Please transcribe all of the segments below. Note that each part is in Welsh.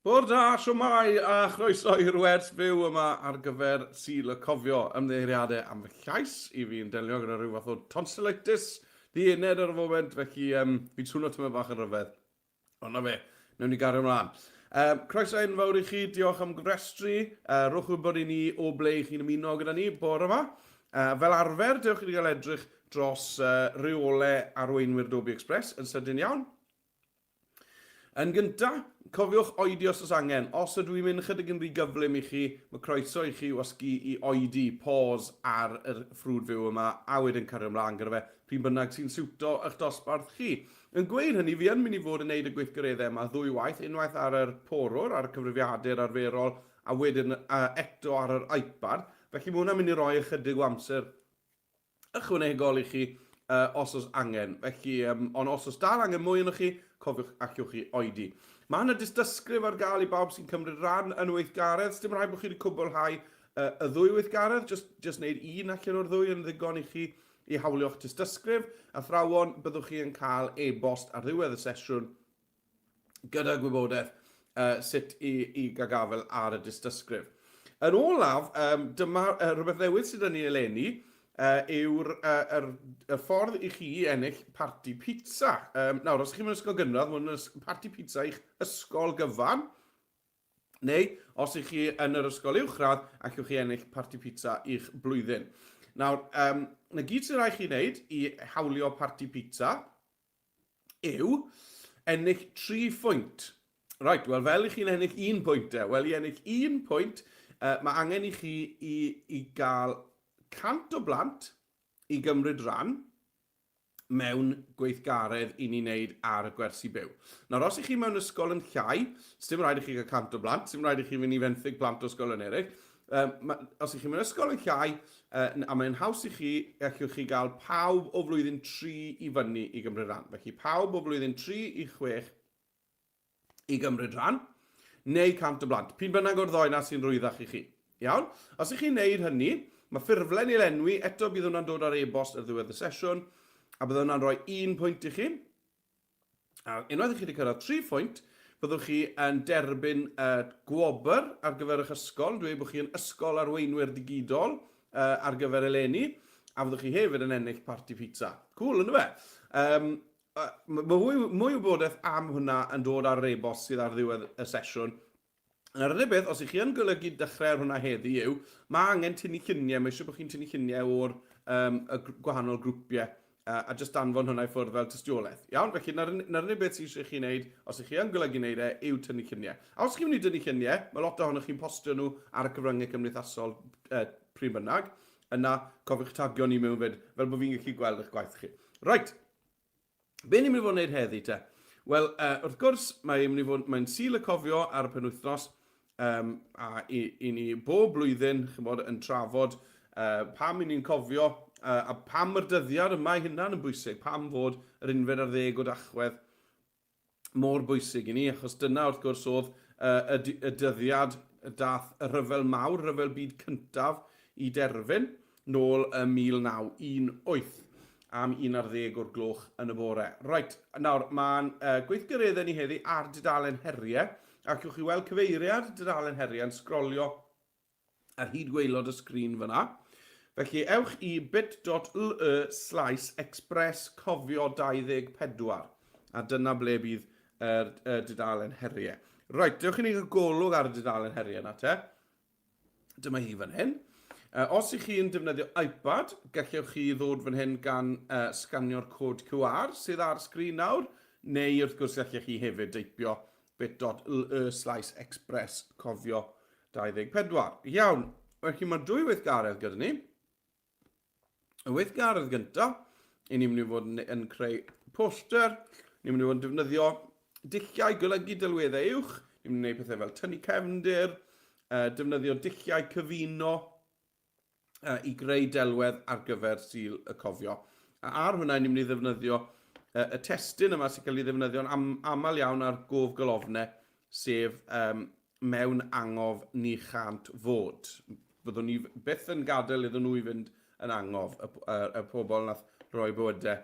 Bore da, shwmae, a chroeso i'r wers fyw yma ar gyfer Sul y Cofio. Ymddiheuriadau am fy llais i fi'n delio gyda rhyw fath o tonsillitis ddiened ar y foment, felly um, fi'n swno tymed bach yn rhyfedd. Ond na fe, newn ni gario ymlaen. Um, croeso enfawr i chi, diolch am gofrestru. Uh, rhowch wybod i ni o ble i chi'n ymuno gyda ni bore yma. Uh, fel arfer, dewch i ni gael edrych dros uh, reolau arweinwyr Adobe Express yn sydyn iawn. Yn gyntaf, cofiwch oedi os oes angen. Os ydw i'n mynd ychydig yn rhy gyflym i chi, mae croeso i chi wasgu i oedi, pause, ar yr ffrwd fyw yma, a wedyn cario ymlaen gyda fe, pryd bynnag sy'n siwto eich dosbarth chi. Yn gweud hynny, fi yn mynd i fod yn neud y gweithgareddau yma ddwy waith, unwaith ar yr porwr, ar y cyfrifiadur arferol, a wedyn eto ar yr iPad. Felly mae hwnna'n mynd i roi ychydig o amser ychwanegol i chi uh, os oes angen. Felly, um, ond os oes dal angen mwy yno chi, cofiwch allwch chi oedi. Mae yna dystysgrif ar gael i bawb sy'n cymryd rhan yn y weithgaredd. Dim rhaid bod chi wedi cwblhau uh, y ddwy weithgaredd, just, just wneud un allan o'r ddwy yn ddigon i chi i hawlio'ch tystysgrif. Athrawon, byddwch chi yn cael e-bost ar ddiwedd y sesiwn gyda gwybodaeth uh, sut i, i gael gafael ar y dystysgrif. Yn olaf, um, dyma uh, rhywbeth newydd sydd yn ni eleni, uh, yw'r uh, er, y ffordd i chi ennill parti pizza. Um, nawr, os ydych chi'n mewn ysgol gynradd, mae hwn parti pizza i'ch ysgol gyfan. Neu, os ych chi yn yr ysgol uwchradd, allwch chi ennill parti pizza i'ch blwyddyn. Nawr, um, na gyd sy'n rhaid chi wneud i hawlio parti pizza, yw ennill 3 phwynt. Right, wel fel i chi'n ennill un pwynt e? Wel i ennill un pwynt, uh, mae angen i chi i, i gael 100 o blant i gymryd rhan mewn gweithgaredd i ni wneud ar y gwersi byw. Nawr, os ych chi mewn ysgol yn llai, sdim rhaid i chi gael 100 o blant, sdim rhaid i chi fynd i fenthyg plant o ysgolion eraill. Um, ma, os ych chi mewn ysgol yn llai, uh, a mae'n haws i chi, allwch chi gael pawb o flwyddyn 3 i fyny i gymryd rhan. Felly pawb o flwyddyn 3 i 6 i gymryd rhan, neu 100 o blant. P'un bynnag o'r ddoi na sy'n rwyddach i chi. Iawn? Os ych chi'n neud hynny, mae ffurflen i lenwi, eto bydd hwnna'n dod ar e-bost ar ddiwedd y sesiwn, a bydd hwnna'n rhoi un pwynt i chi. A unwaith i chi wedi cyrraedd 3 phwynt, byddwch chi yn derbyn uh, gwobr ar gyfer eich ysgol, yn dweud bod chi yn ysgol arweinwyr digidol uh, ar gyfer eleni, a fyddwch chi hefyd yn ennill parti pizza. Cool, ynddo fe? Um, uh, mae mwy, mwy o wybodaeth am hwnna yn dod ar yr e-bost sydd ar ddiwedd y sesiwn. Yr unig beth, os ych chi yn golygu dechrau ar hwnna heddi yw, mae angen tynnu lluniau, mae eisiau bod chi'n tynnu lluniau o'r um, y gwahanol grwpiau uh, a jyst danfon hwnna i ffwrdd fel tystiolaeth. Iawn, felly na'r, na'r unig beth sydd eisiau chi wneud, os ych chi yn golygu wneud e, yw tynnu lluniau. A os chi'n mynd i dynnu lluniau, mae lot ohonoch chi'n postio nhw ar y cyfryngau cymdeithasol uh, pryd bynnag, yna cofiwch tagio ni mewn fyd, fel bod fi'n gallu gweld eich gwaith chi. Right, Be ni'n mynd i fod yn gwneud heddi te? Wel, uh, wrth gwrs, mae'n mynd i fod, mae'n Sul y Cofio ar y penwythnos, um, a i, i ni bob blwyddyn, chymod, yn trafod uh, pam i ni'n cofio, uh, a pam yr dyddiad yma ei hunan yn bwysig, pam fod yr unfed ar ddeg o Dachwedd mor bwysig i ni, achos dyna wrth gwrs oedd uh, y, y dyddiad dath y rhyfel mawr, rhyfel byd cyntaf i derfyn, nôl ym 1918 am 11 o'r gloch yn y bore. Reit, nawr, mae'n uh, gweithgareddau ni heddi ar dudalen heriau, ac allwch chi weld cyfeiriad dudalen heriau yn sgrolio ar hyd gwaelod y sgrin fyna. Felly ewch i bit.ly slaes express cofio 24 a dyna ble bydd yr, y dudalen heriau. Reit, dewch i ni gael golwg ar y dudalen heriau yna te. Dyma hi fan hyn. Uh, os ych chi'n defnyddio iPad, gallwch chi ddod fan hyn gan uh, sganio'r cod QR sydd ar sgrin nawr, neu wrth gwrs gallech chi hefyd deipio bit.ly slaes express cofio 24. Iawn, felly mae dwy weithgaredd gyda ni. Y weithgaredd gyntaf, i ni'n mynd i fod yn, yn creu poster, ni'n mynd i fod yn defnyddio dulliau golygu delweddau uwch, ni'n mynd i wneud pethau fel tynnu cefndir, uh, defnyddio dulliau cyfuno, uh, i greu delwedd ar gyfer Sul y Cofio. A ar hwnna, ni'n mynd i ddefnyddio uh, y testun yma sy'n cael ei ddefnyddio'n am, aml iawn ar gof golofnau, sef um, mewn angof ni chant fod. Byddwn ni byth yn gadael iddyn nhw i fynd yn angof, y, y, y pobl nath roi bywydau,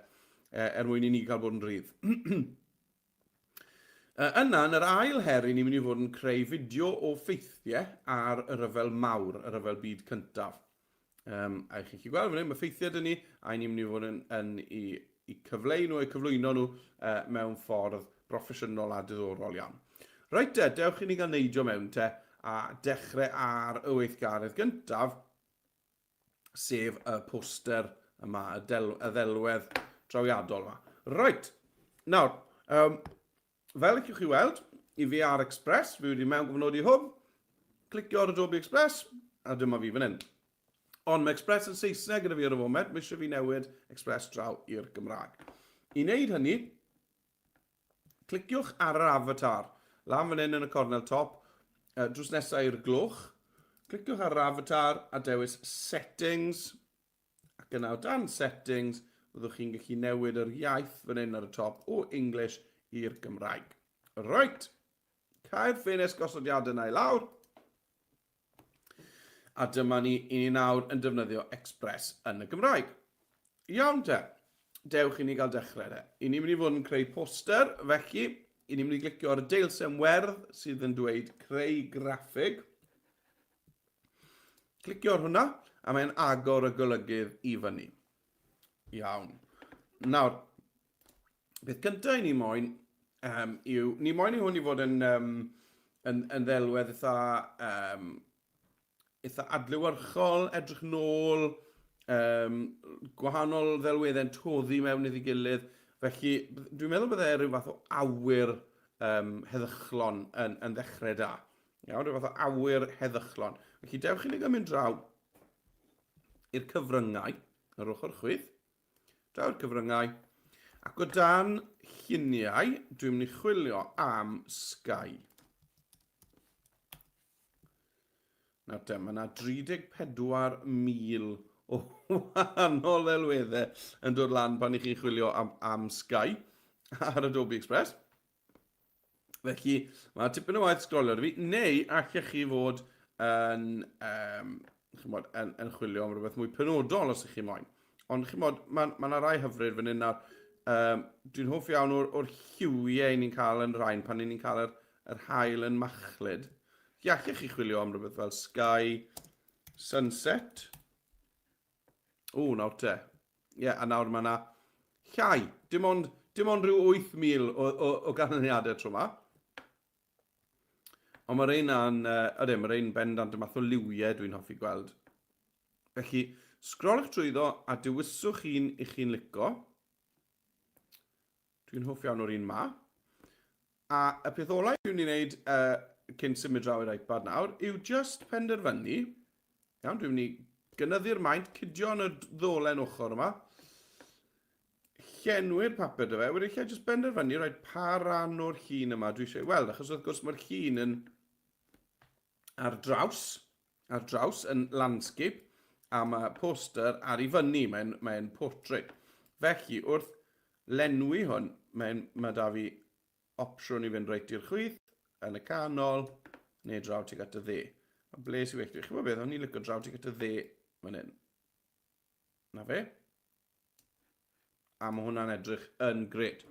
er mwyn i ni gael bod yn rhydd. Yna, yn yr ail her, i ni'n mynd i fod yn creu fideo o ffeithiau ar y rhyfel mawr, y rhyfel byd cyntaf. Um, a chi'n gallu gweld fan hyn, mae ffeithiau dyn ni, a ni'n mynd i fod yn, yn i, i cyfleu nhw, eu cyflwyno nhw uh, mewn ffordd broffesiynol a diddorol iawn. Reit te, dewch i ni gael neidio mewn te a dechrau ar y weithgaredd gyntaf, sef y poster yma, y, del, y ddelwedd trawiadol yma. Reit, nawr, um, fel ych chi weld, i fi ar Express, fi wedi mewn gofnodi hwb, clicio ar Adobe Express, a dyma fi fan hyn. Ond mae Express yn Saesneg gyda fi ar y foment, mae eisiau fi newid Express draw i'r Gymraeg. I wneud hynny, Cliciwch ar yr avatar, lan fan hyn yn y cornel top, uh, drws nesaf i'r gloch. Cliciwch ar yr avatar a dewis Settings. Ac yna o dan Settings, byddwch chi'n gallu newid yr iaith fan hyn ar y top o English i'r Gymraeg. Right, cau'r ffenest gosodiadau yna i lawr. A dyma ni, i ni nawr yn defnyddio Express yn y Gymraeg. Iawn te, dewch i ni gael dechrau te. I ni'n mynd i fod yn creu poster, felly i ni'n mynd i glicio ar y deilsen werdd sydd yn dweud creu graffig. Clicio ar hwnna, a mae'n agor y golygydd i fyny. Iawn. Nawr, beth cyntaf i ni moyn um, yw, ni moyn i hwn i fod yn, um, yn, yn ddelwedd eitha, um, eitha adlewyrchol, edrych nôl, um, gwahanol ddelweddau'n toddi mewn iddi gilydd. Felly, dwi'n meddwl byddai rhyw fath o awyr um, heddychlon yn, yn ddechrau da. Iawn, rhyw fath o awyr heddychlon. Felly, dewch i ni gael mynd draw i'r cyfryngau, yr ochr chwith. Daw'r cyfryngau. Ac o dan lluniau, dwi'n mynd i chwilio am Sky. Nawr te, mae yna 34,000 o wahanol ddelweddau yn dod lan pan i chi'n chwilio am, am Sky ar Adobe Express. Felly, mae tipyn o waith sgrolio ar fi, neu allech chi fod yn, um, chymod, yn, yn chwilio am rhywbeth mwy penodol os ych chi moyn. Ond chymod, mae yna ma rai hyfryd fan hyn nawr. Um, Dwi'n hoff iawn o'r, or lliwiau ni'n cael yn rhain pan ni'n cael yr, yr hael yn machlud. Felly allech chi chwilio am rhywbeth fel Sky Sunset. O, nawr te. Ie, yeah, a nawr mae yna llai. Dim ond, dim ond rhyw 8,000 o, o, o ganlyniadau tro yma. Ond mae'r ein yn, uh, ydyn, mae'r ein bendant y math o liwiau dwi'n hoffi gweld. Felly, sgrolwch trwyddo a dewiswch un i chi'n lico. Dwi'n hoff iawn o'r un ma. A y peth olau dwi'n ei wneud uh, cyn symud draw i'r iPad nawr yw just penderfynu, iawn, dwi'n mynd i gynyddu'r maint, cydio yn y ddolen ochr yma, llenwi'r papur dy fe, wedyn lle just benderfynu, rhaid pa ran o'r llun yma dwi eisiau weld, achos wrth gwrs mae'r llun yn ar draws, ar draws yn landscape, a mae poster ar ei fyny, mae'n mae portrait. Felly, wrth lenwi hwn, mae'n, mae da fi opsiwn i fynd reit i'r chwith, yn y canol, neu draw tuag at y dde. A ble sy'n well? Chi'n gwybod beth, o'n i'n licio draw tuag at y dde fan hyn. Na fe. A mae hwnna'n edrych yn gret.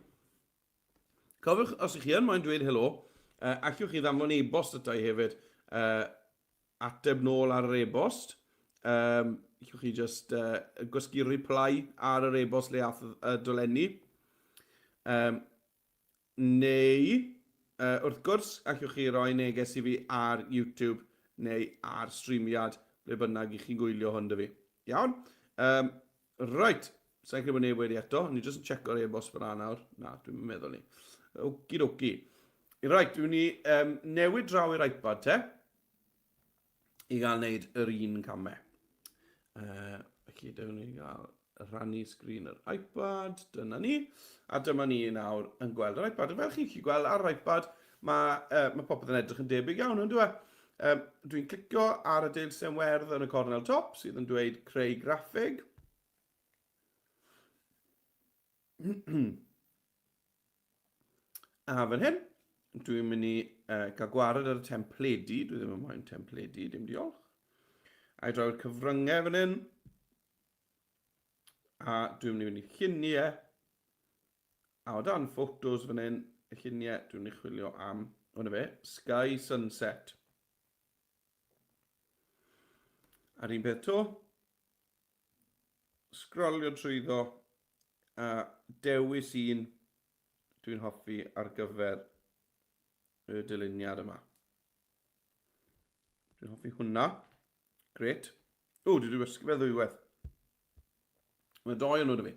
Cofiwch, os ych chi yn moyn dweud helo, uh, allwch chi ddanfon e-bost ata i hefyd, uh, ateb nôl ar yr e-bost. Um, allwch chi just uh, gwasgu reply ar yr e-bost le ath y dolenni. Um, Neu, uh, wrth gwrs, allwch chi roi neges i fi ar YouTube neu ar streamiad, ble bynnag i chi'n gwylio hwn dy fi. Iawn? Um, right, sa'n credu bod neb wedi eto, ni jyst yn checo'r e-bost fyna nawr. Na, dwi'n meddwl ni. Oki doki. Right, dwi'n mynd i um, newid draw i'r iPad te, i gael wneud yr un camau. Uh, felly, dwi'n mynd i gael rhannu sgrin yr iPad, dyna ni. A dyma ni nawr yn gweld yr iPad. Fel chi'n gallu gweld ar yr iPad, mae, uh, mae popeth yn edrych yn debyg iawn, yn dweud. Um, Dwi'n clicio ar y deilsen werdd yn y cornel top sydd yn dweud creu graffig. A fan hyn, dwi'n mynd i uh, gael gwared ar y templedi. Dwi ddim yn moyn templedi, dim diolch. A i draw i'r cyfryngau fan hyn. A dwi'n mynd i fynd i lluniau. A o dan photos fan hyn, y lluniau dwi'n mynd i chwilio am, hwnna fe, Sky Sunset. A'r un peth to, sgrolio trwyddo a dewis un dwi'n hoffi ar gyfer y dyluniad yma. Dwi'n hoffi hwnna. Gret. O, dwi wedi gwisgo fe ddwywaith. Mae doi yn nhw fi.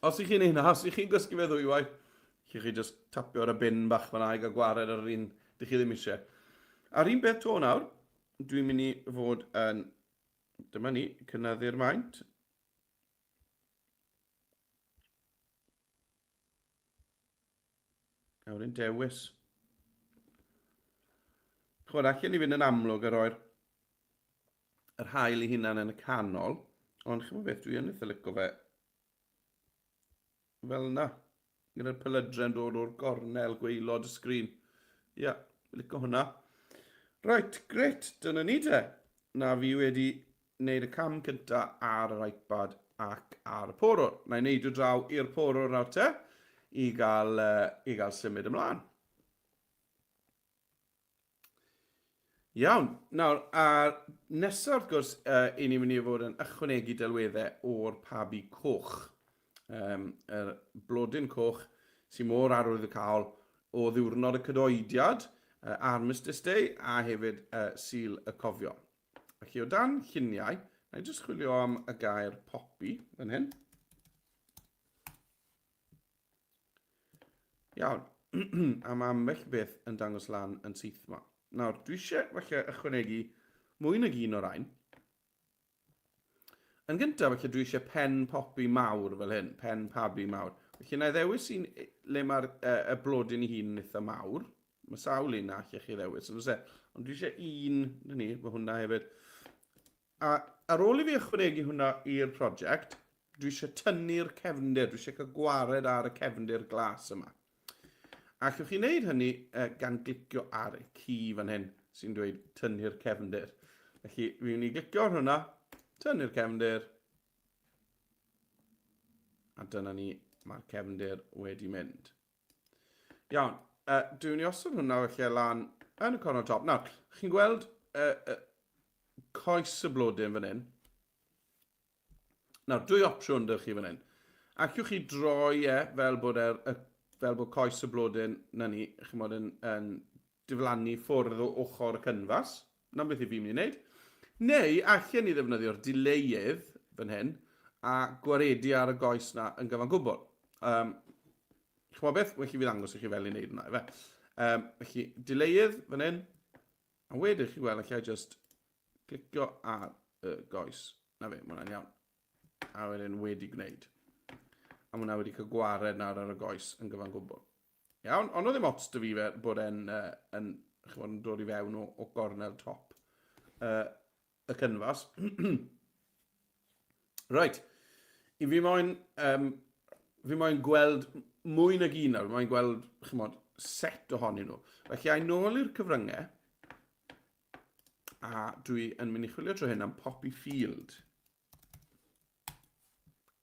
Os ych chi'n neud hynna, os ych chi'n gwisgo fe ddwywaith, chi chi just tapio ar y bin bach fan'na i gael gwared ar yr un dych chi ddim eisiau. A'r un beth to nawr, dwi'n mynd i fod yn, dyma ni, cynyddu'r maint. A wedyn dewis. Chwbod, allan ni fynd yn amlwg a roi'r yr hael ei hunan yn y canol, ond chymod beth, dwi yn eitha lico fe fel yna, gyda'r pelydre'n dod o'r gornel gwaelod y sgrin. Ia, yeah, lico hwnna. Right, gret, dyna ni te. Na fi wedi wneud y cam cynta ar yr iPad ac ar y porwr. Na i neidio draw i'r porwr nawr te i gael, uh, i gael symud ymlaen. Iawn, nawr, a nesaf wrth gwrs, uh, i ni'n mynd i fod yn ychwanegu delweddau o'r pabi coch. Um, yr blodyn coch sy'n mor arwyddocaol o ddiwrnod y cydoediad, uh, Armistice Day, a hefyd uh, Sul y Cofio. Felly o dan lluniau, na i jyst chwilio am y gair poppy fan hyn. Iawn, a mae ambell beth yn dangos lan yn syth yma. Nawr, dwi eisiau falle ychwanegu mwy nag un o'r rhain. Yn gyntaf, felly dwi eisiau pen popi mawr fel hyn, pen pabi mawr. Felly na i ddewis un le mae'r uh, y blodyn ei hun yn eitha mawr. Mae sawl un na allech chi ddewis, yn e? Ond dwi eisiau un, na ni, mae hwnna hefyd. A ar ôl i fi ychwanegu hwnna i'r prosiect, dwi eisiau tynnu'r cefndir, dwi eisiau cael gwared ar y cefndir glas yma. A allwch chi wneud hynny eh, gan glicio ar y ci fan hyn sy'n dweud tynnu'r cefndir. Felly, fi'n mynd i glicio ar hwnna, tynnu'r cefndir, a dyna ni, mae'r cefndir wedi mynd. Iawn, uh, dwi'n mynd i osod hwnna felly lan yn y cornel top. Nawr, chi'n gweld uh, uh, coes y blodyn fan hyn. Nawr, dwy opsiwn dych chi fan hyn. Allwch chi droi e fel bod, er, fel bod coes y blodyn, na ni, chi'n bod yn, yn diflannu ffwrdd o ochr y cynfas. 'Na beth i fi'n mynd i wneud. Neu allen ni ddefnyddio'r dileuedd fan hyn a gwaredu ar y goes na yn gyfan gwbl. Um, Chymod beth? Well i fi ddangos i chi fel i wneud hwnna, efe. Um, felly, dileuedd fan hyn, a wedyn chi weld, allai just clicio ar y goes. Na fe, mae hwnna'n iawn. A wedyn wedi gwneud. A mae hwnna wedi cael gwared nawr ar y goes yn gyfan gwbl. Iawn, ond oedd ddim ots dy fi fe bod e'n uh, yn, chymod, yn dod i fewn o, o gornel top uh, y cynfas. right, i fi moyn, um, fi moyn gweld mwy nag un nawr, fi moyn gweld, chymod, set ohonyn nhw. Felly, a'i nôl i'r cyfryngau, a dwi yn mynd i chwilio trwy hyn am Poppy Field.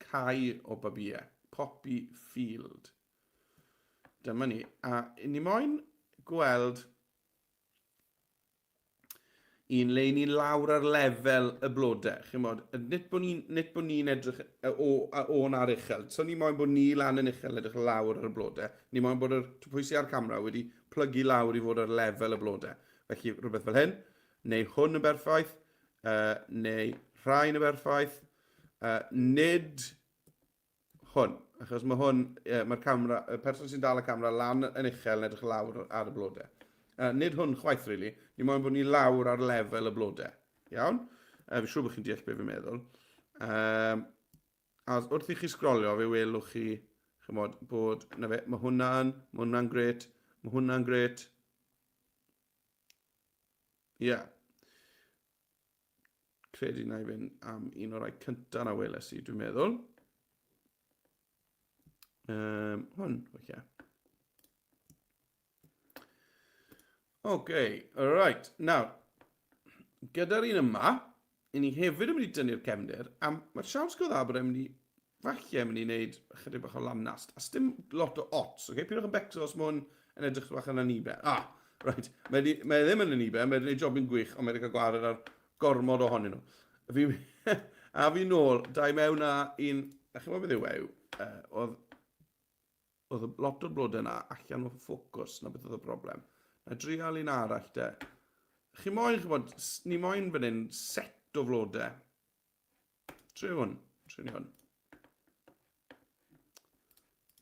Cae o babïau. Poppy Field. Dyma ni. A ni moyn gweld un le ni lawr ar lefel y blodau. Chi'n bod, nid bod ni'n nid bod ni'n edrych o, o'n ar uchel. So ni moyn bod ni lan yn uchel edrych lawr ar y blodau. Ni moyn bod yr pwy sy'n ar camera wedi plygu lawr i fod ar lefel y blodau. Felly rhywbeth fel hyn, neu hwn yn berffaith, uh, neu rhain yn berffaith, uh, nid hwn, achos mae hwn, uh, mae'r camera, y person sy'n dal y camera lan yn uchel yn edrych lawr ar y blodau. Uh, nid hwn chwaith, really. Ni moyn bod ni lawr ar lefel y blodau. Iawn? Uh, fi'n siŵr bod chi'n deall beth fi'n meddwl. Um, a wrth i chi sgrolio, fe welwch chi, chymod, bod, na fe, mae hwnna'n, mae hwnna'n gret, mae hwnna'n gret. Ie. Yeah. Credu na i fynd am un o'r rhai cyntaf na weles i, dwi'n meddwl. Um, hwn, felly. OK, alright. Nawr, gyda'r un yma, i ni hefyd yn mynd i dynnu'r cefndir, a mae'r siawns go dda bod e'n mynd i, falle mynd i wneud ychydig bach o lanast. A sdim lot o ots, oce? Okay? Pidwch yn becso os mae hwn yn edrych bach yn aniben. Ah, right. Mae, di, mae e ddim yn aniben, mae wedi gwneud jobyn gwych, ond mae wedi cael gwared ar gormod ohonyn nhw. Fi, a fi nôl, da i mewn â un, a chi'n gwybod beth yw e, uh, oedd oedd lot o'r blodau yna allan o ffocws, na beth oedd y broblem. Na drial un arall de. Chi moyn, chi'n bod, ni moyn fan hyn set o flodau. Trio hwn, trio ni hwn.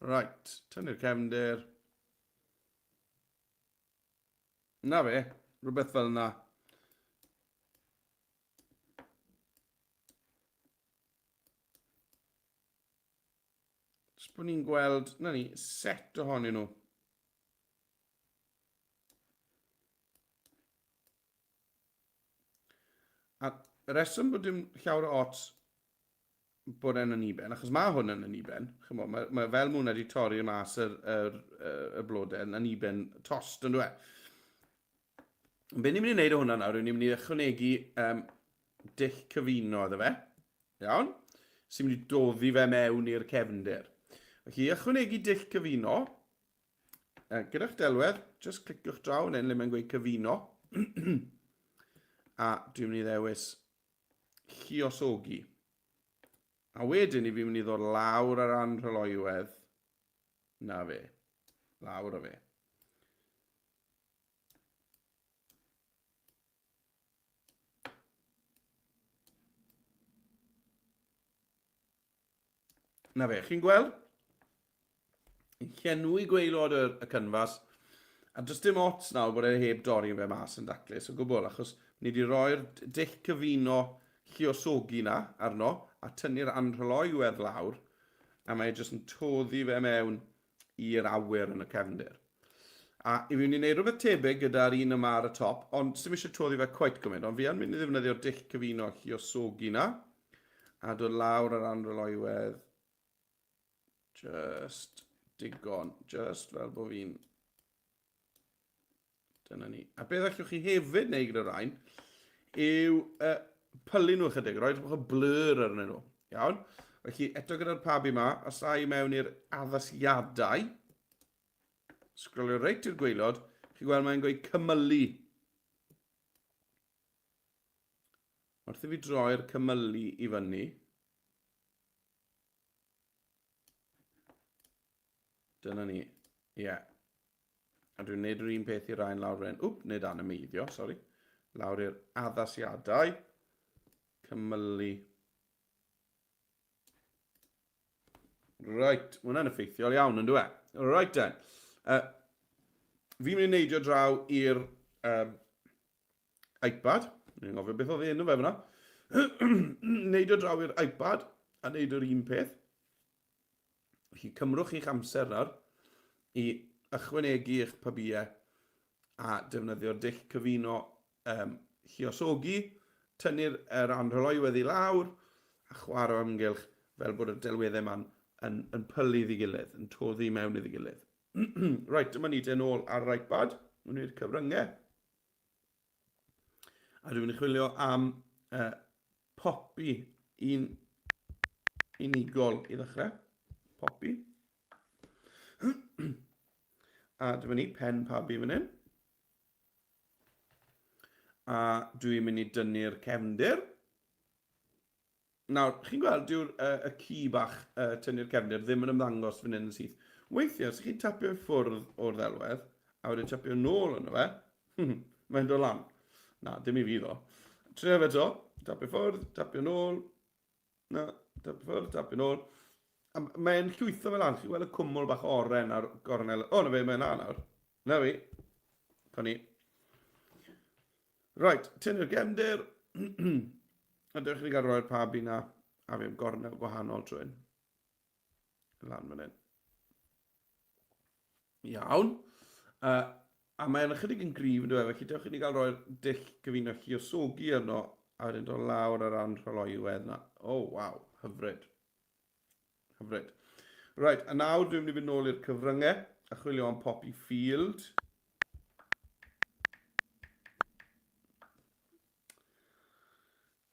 Right, tynnu'r cefndir. Na fe, rhywbeth fel yna. Jyst bod ni'n gweld, na ni, set ohonyn nhw. A y reswm bod dim llawer o ots bod e'n aniben, achos mae hwn yn aniben, chymod, mae, mae fel mwyn wedi torri mas yr, yr, yr, y blodau yn aniben tost, yn dweud. Be ni'n mynd i wneud o hwnna nawr yw ni'n mynd i ychwanegu um, dull cyfuno iddo fe. Iawn? Sy'n mynd i doddi fe mewn i'r cefndir. Felly, i ychwanegu dull cyfuno, gyda'ch delwedd, just cliciwch draw yn le mae'n gweud cyfuno. a dwi'n mynd i ddewis lluosogi. A wedyn i fi'n mynd i ddod lawr ar anrhyloiwedd. Na fe. Lawr o fe. Na fe, chi'n gweld? Yn llenwi gwaelod y, y cynfas. A does dim ots nawr bod e heb dorri fe mas yn daclus o gwbl, achos ni wedi rhoi'r dull cyfuno lluosogi na arno, a tynnu'r anrhyloiwedd lawr, a mae e jyst yn toddi fe mewn i'r awyr yn y cefndir. A i fi mynd i wneud rhywbeth tebyg gyda'r un yma ar y top, ond sy'n eisiau toddi fe quite gymaint, ond fi yn mynd i ddefnyddio'r dull cyfuno lluosogi na, a dod lawr ar anrhyloiwedd just digon, just fel bod fi'n... Dyna ni. A beth allwch chi hefyd wneud gyda rhain yw uh, pylu nhw ychydig, rhoi rhywbeth o blur arnyn nhw. Iawn? Felly, eto gyda'r pabi yma, os a i mewn i'r addasiadau, sgrolio reit i'r gwaelod, chi'n gweld mae'n gweud cymylu. Wrth i fi droi'r cymylu i fyny, Dyna ni. Ie. Yeah. A dwi'n neud yr un peth i'r rhain lawr fan Wp, nid animeiddio, sori. Lawr i'r addasiadau. Cymylu. Right, mae hwnna'n effeithiol iawn, yn dweud. Right then. Fi'n mynd i neidio draw i'r um, iPad. Ni'n gofio beth oedd enw fe fyna. Neidio draw i'r iPad a neud yr un peth. Felly cymrwch eich amser nawr i ychwanegu eich pabïau a defnyddio'r dull cyfuno um, lluosogi, tynnu'r er anrhyloiwedd i lawr a chwarae o amgylch fel bod y delweddau yma'n yn, yn pylu iddi gilydd, yn toddi mewn iddi gilydd. Reit, dyma ni den ôl ar yr iPad, mewn i'r cyfryngau. A dwi'n mynd i chwilio am uh, popi un unigol i ddechrau. Popi. A dyma ni, pen pabi fan hyn. A dwi'n mynd i dynnu'r cefndir. Nawr, chi'n gweld, dyw'r uh, y ci bach uh, tynnu'r cefndir ddim yn ymddangos fan hyn yn syth. Weithiau, os chi'n tapio i ffwrdd o'r ddelwedd, a wedyn tapio nôl yno fe, mae'n dod lan. Na, dim i fi ddo. Trio fe to, tapio ffwrdd, tapio nôl, na, tapio ffwrdd, tapio nôl. A mae'n llwytho fe lan, chi'n gweld y cwmwl bach oren ar gornel. O, na fe, mae'n na nawr. Na fi. Con ni. Right, tynnu'r gefndir. a dewch i ni gael roi'r pabi na a fi am gornel gwahanol trwy hyn. Lan fan hyn. Iawn. Uh, a mae'n ychydig yn gryf yn dweud, felly dewch i ni gael roi'r dull gyfuno lluosogi arno a wedyn dod lawr ar anrholoiwedd na. Oh, waw, hyfryd. Hyfryd. Right, a nawr dwi'n mynd i fynd nôl i'r cyfryngau a chwilio am Poppy Field.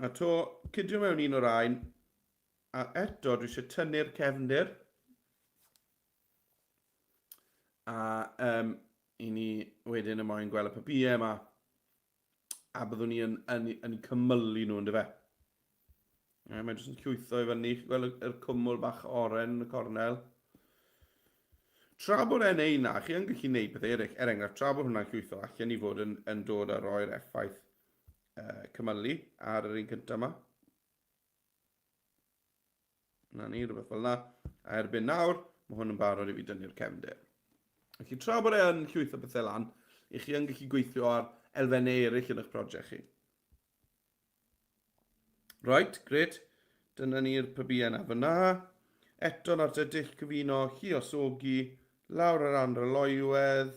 A to, cydio mewn un o'r ain, a eto dwi eisiau tynnu'r cefndir. A um, I ni wedyn y moyn gweld y papïau yma, a byddwn ni yn, yn, yn cymylu nhw, ynddo fe? E, mae jyst yn llwytho i fyny, chi'n gweld yr cwmwl bach oren yn y cornel. Tra bod e'n ei na, chi yn gallu gwneud pethau eraill. Er enghraifft, tra bod hwnna'n llwytho, allan ni fod yn, yn dod a roi'r effaith uh, cymylu ar yr un cyntaf yma. Na ni, rhywbeth fel yna. A erbyn nawr, mae hwn yn barod i fi dynnu'r cefndir. Felly tra bod e yn llwytho pethau lan, i chi yn gallu gweithio ar elfennau eraill yn eich prosiect chi. Right, gret. Dyna ni'r pybïau yna fyna. Eto nawr te dull cyfuno lluosogi, lawr ar anrhyloywedd,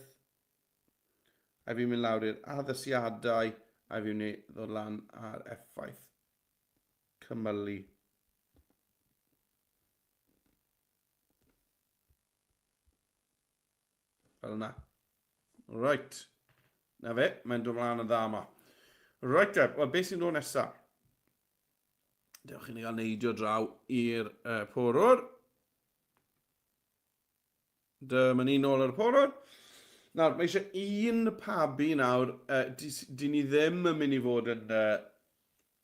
a fi'n mynd lawr i'r addasiadau, a fi'n mynd i ddod lan ar effaith cymylu. Fel yna. Right. Na fe, mae'n dod mlaen yn dda yma. Right, e, wel, beth sy'n dod nesaf? Dewch i ni gael neidio draw i'r uh, porwr. Dyma ni nôl ar y porwr. Nawr, mae eisiau un pabi nawr. Uh, di, di ni ddim yn mynd i fod yn, uh,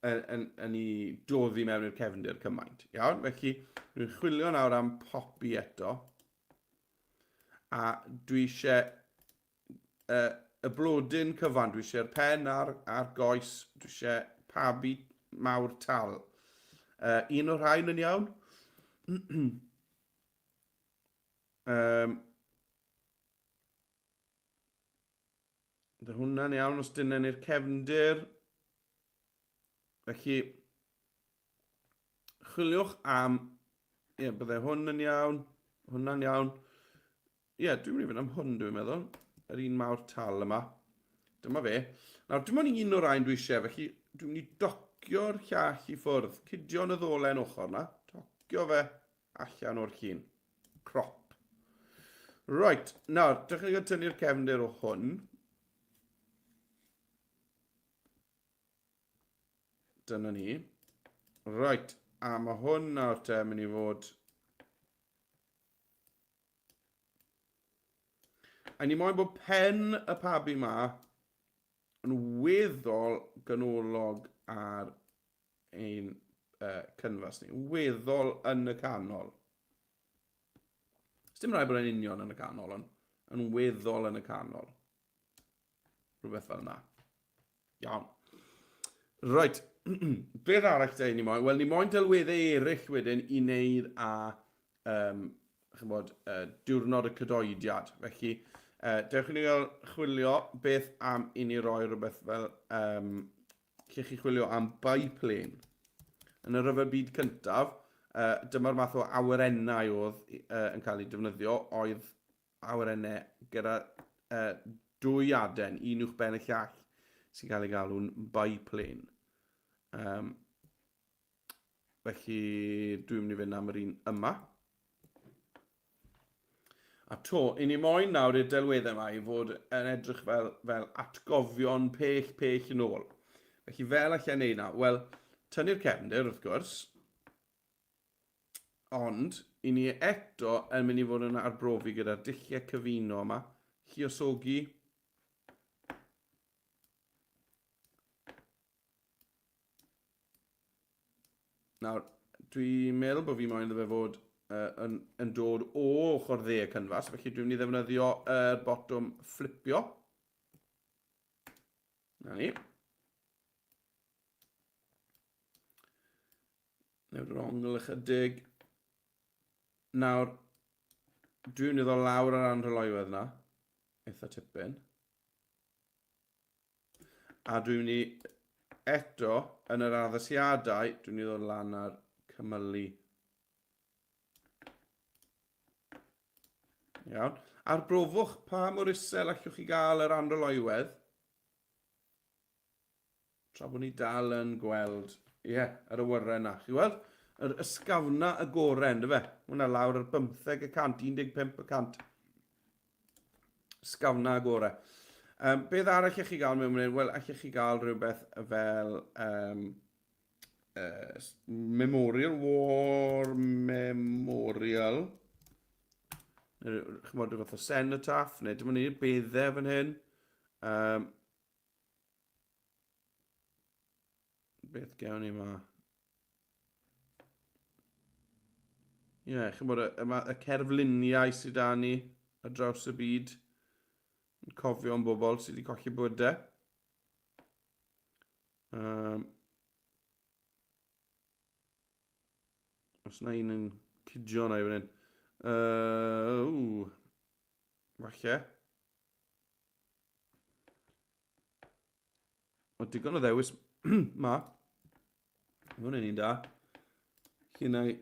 yn, yn, yn ei doddi mewn i'r cefndir cymaint. Iawn, felly dwi'n chwilio nawr am popi eto. A dwi eisiau uh, y blodyn cyfan, dwi eisiau'r pen a'r, ar goes, dwi eisiau pabi mawr tal. Uh, un o'r rhain yn iawn. um, Dy hwnna'n iawn os dyna ni'r cefndir. Felly, chwiliwch am... Ie, byddai hwn yn iawn, hwnna'n iawn. Ie, dwi'n mynd i fynd am hwn, dwi'n meddwl. Yr un mawr tal yma. Dyma fe. Nawr, dim ond un o'r rhain dwi eisiau, felly dwi'n mynd i docio'r llall i ffwrdd. Cydio yn y ddolen ochr na. Tocio fe allan o'r llun. Crop. Right, nawr, dych chi'n tynnu'r cefndir o hwn. Dyna ni. Right, a mae hwn nawr te mynd i fod... A ni moyn bod pen y pabi ma yn weddol ganolog ar ein uh, cynfas ni. Weddol yn y canol. Dim rhaid bod e'n union yn y canol, ond yn weddol yn y canol. Rhywbeth fel yna. Iawn. Right. Beth arall da ni moyn? Wel, ni moyn delweddau eraill wedyn i wneud â um, chymod, uh, diwrnod y cydoediad. Felly, uh, dewch i ni gael chwilio beth am i ni roi rhywbeth fel um, lle chi chwilio am biplane. Yn y rhyfel byd cyntaf, uh, dyma'r math o awyrennau oedd uh, yn cael eu defnyddio, oedd awyrennau gyda uh, dwy aden, un uwch ben y llall, sy'n cael ei galw'n biplane. Um, felly dwi'n mynd i fynd am yr un yma. A to, i ni moyn nawr i'r delweddau yma i fod yn edrych fel, fel atgofion pell, pell yn ôl. Felly fel allai wneud na? Wel, tynnu'r cefndir wrth gwrs, Ond, i ni eto yn mynd i fod yn arbrofi gyda'r dulliau cyfuno yma. Lluosogi. Nawr, dwi'n meddwl bod fi moyn iddo fe fod uh, yn, yn dod o ochr dde y cynfas, felly dwi'n mynd i ddefnyddio yr uh, botwm fflipio. Na ni. Newid yr ongl ychydig. Nawr, dwi'n mynd i ddod lawr ar anrhyloywedd yna. Eitha tipyn. A dwi'n mynd i eto, yn yr addasiadau, dwi'n mynd i ddod lan ar cymylu. Iawn. Arbrofwch pa mor isel allwch chi gael yr anrhyloywedd. Tra bod ni dal yn gweld, ie, yeah, yr awyren na. Chi weld? Yr ysgafna y gore, ynddo fe? Hwna lawr ar 15 y cant, 15 y cant. Ysgafna y gore. Um, beth arall allech chi gael mewn hyn? Wel, allech chi gael rhywbeth fel um, uh, Memorial, War Memorial. Neu, chymod, rhyw fath o cenotaph, neu dim ond ni, beddau fan hyn. Um, beth gewn ni yma? Ie, yeah, chymod, y, y, y cerfluniau sydd da ni ar draws y byd yn cofio am bobl sydd wedi colli bywydau. Um, os na un yn cydio na i fan hyn. Uh, falle. Mae digon o ddewis ma. Mae hwn yn un da. Lle na i...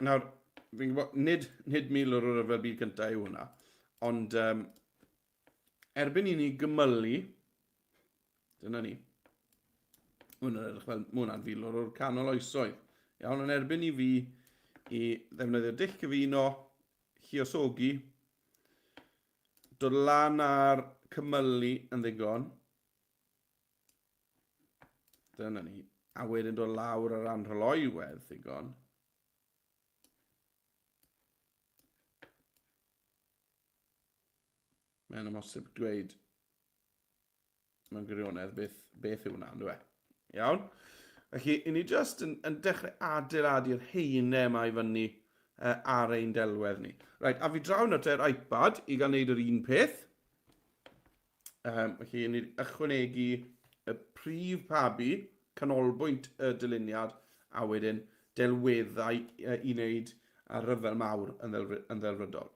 Nawr, fi'n gwybod, nid, nid milwr o'r rhyfel byd cyntaf yw hwnna, ond um, erbyn i ni gymylu, dyna ni, mae hwnna'n edrych fel, mae hwnna'n filwr o'r canol oesoedd. Iawn, ond erbyn i fi i ddefnyddio dull cyfuno, lluosogi, dod lan ar cymylu yn ddigon, Dyna ni. A wedyn dod lawr ar anrhyloywedd ddigon. Mae'n amhosib dweud mewn gwirionedd beth, beth yw hwnna, ynddo e? Iawn? Felly, i ni just yn, yn dechrau adeiladu'r heine yma i fyny uh, ar ein delwedd ni. Right, a fi draw nawr te'r iPad i gael wneud yr un peth. Um, felly, ni ychwanegu y prif pabi, canolbwynt y dyluniad, a wedyn delweddau i wneud ar ryfel mawr yn, ddelfry, yn ddelfrydol.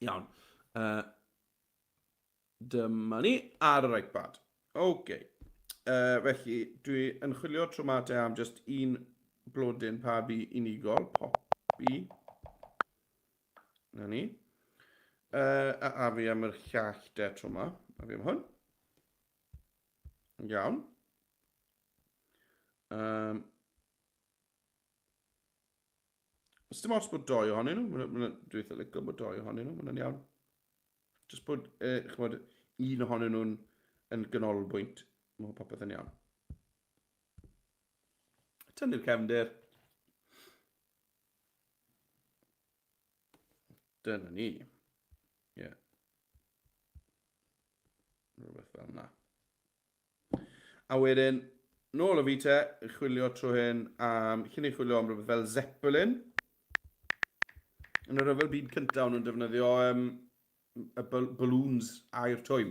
Iawn. Uh, dyma ni ar yr iPad. OK. Uh, felly, dwi yn chwilio tro ma te am just un blodyn pabi unigol, popi. Na ni. Uh, a, a fi am yr llall de tro yma. A fi am hwn. Iawn. Um, Os dim ots bod doi ohonyn nhw, dwi'n eitha licio bod doi ohonyn nhw, mae'n iawn. Just bod, eh, chymod, un ohonyn nhw'n yn ganolbwynt, mae popeth yn iawn. Tynnu'r cefndir. Dyna ni. Ie. Yeah. Rhywbeth fel yna. A wedyn, nôl o fi te, chwilio trwy hyn am, lle ni chwilio am rhywbeth fel Zeppelin. Yn y rhyfel byd cyntaf, o'n nhw'n defnyddio um, y balloons air twym,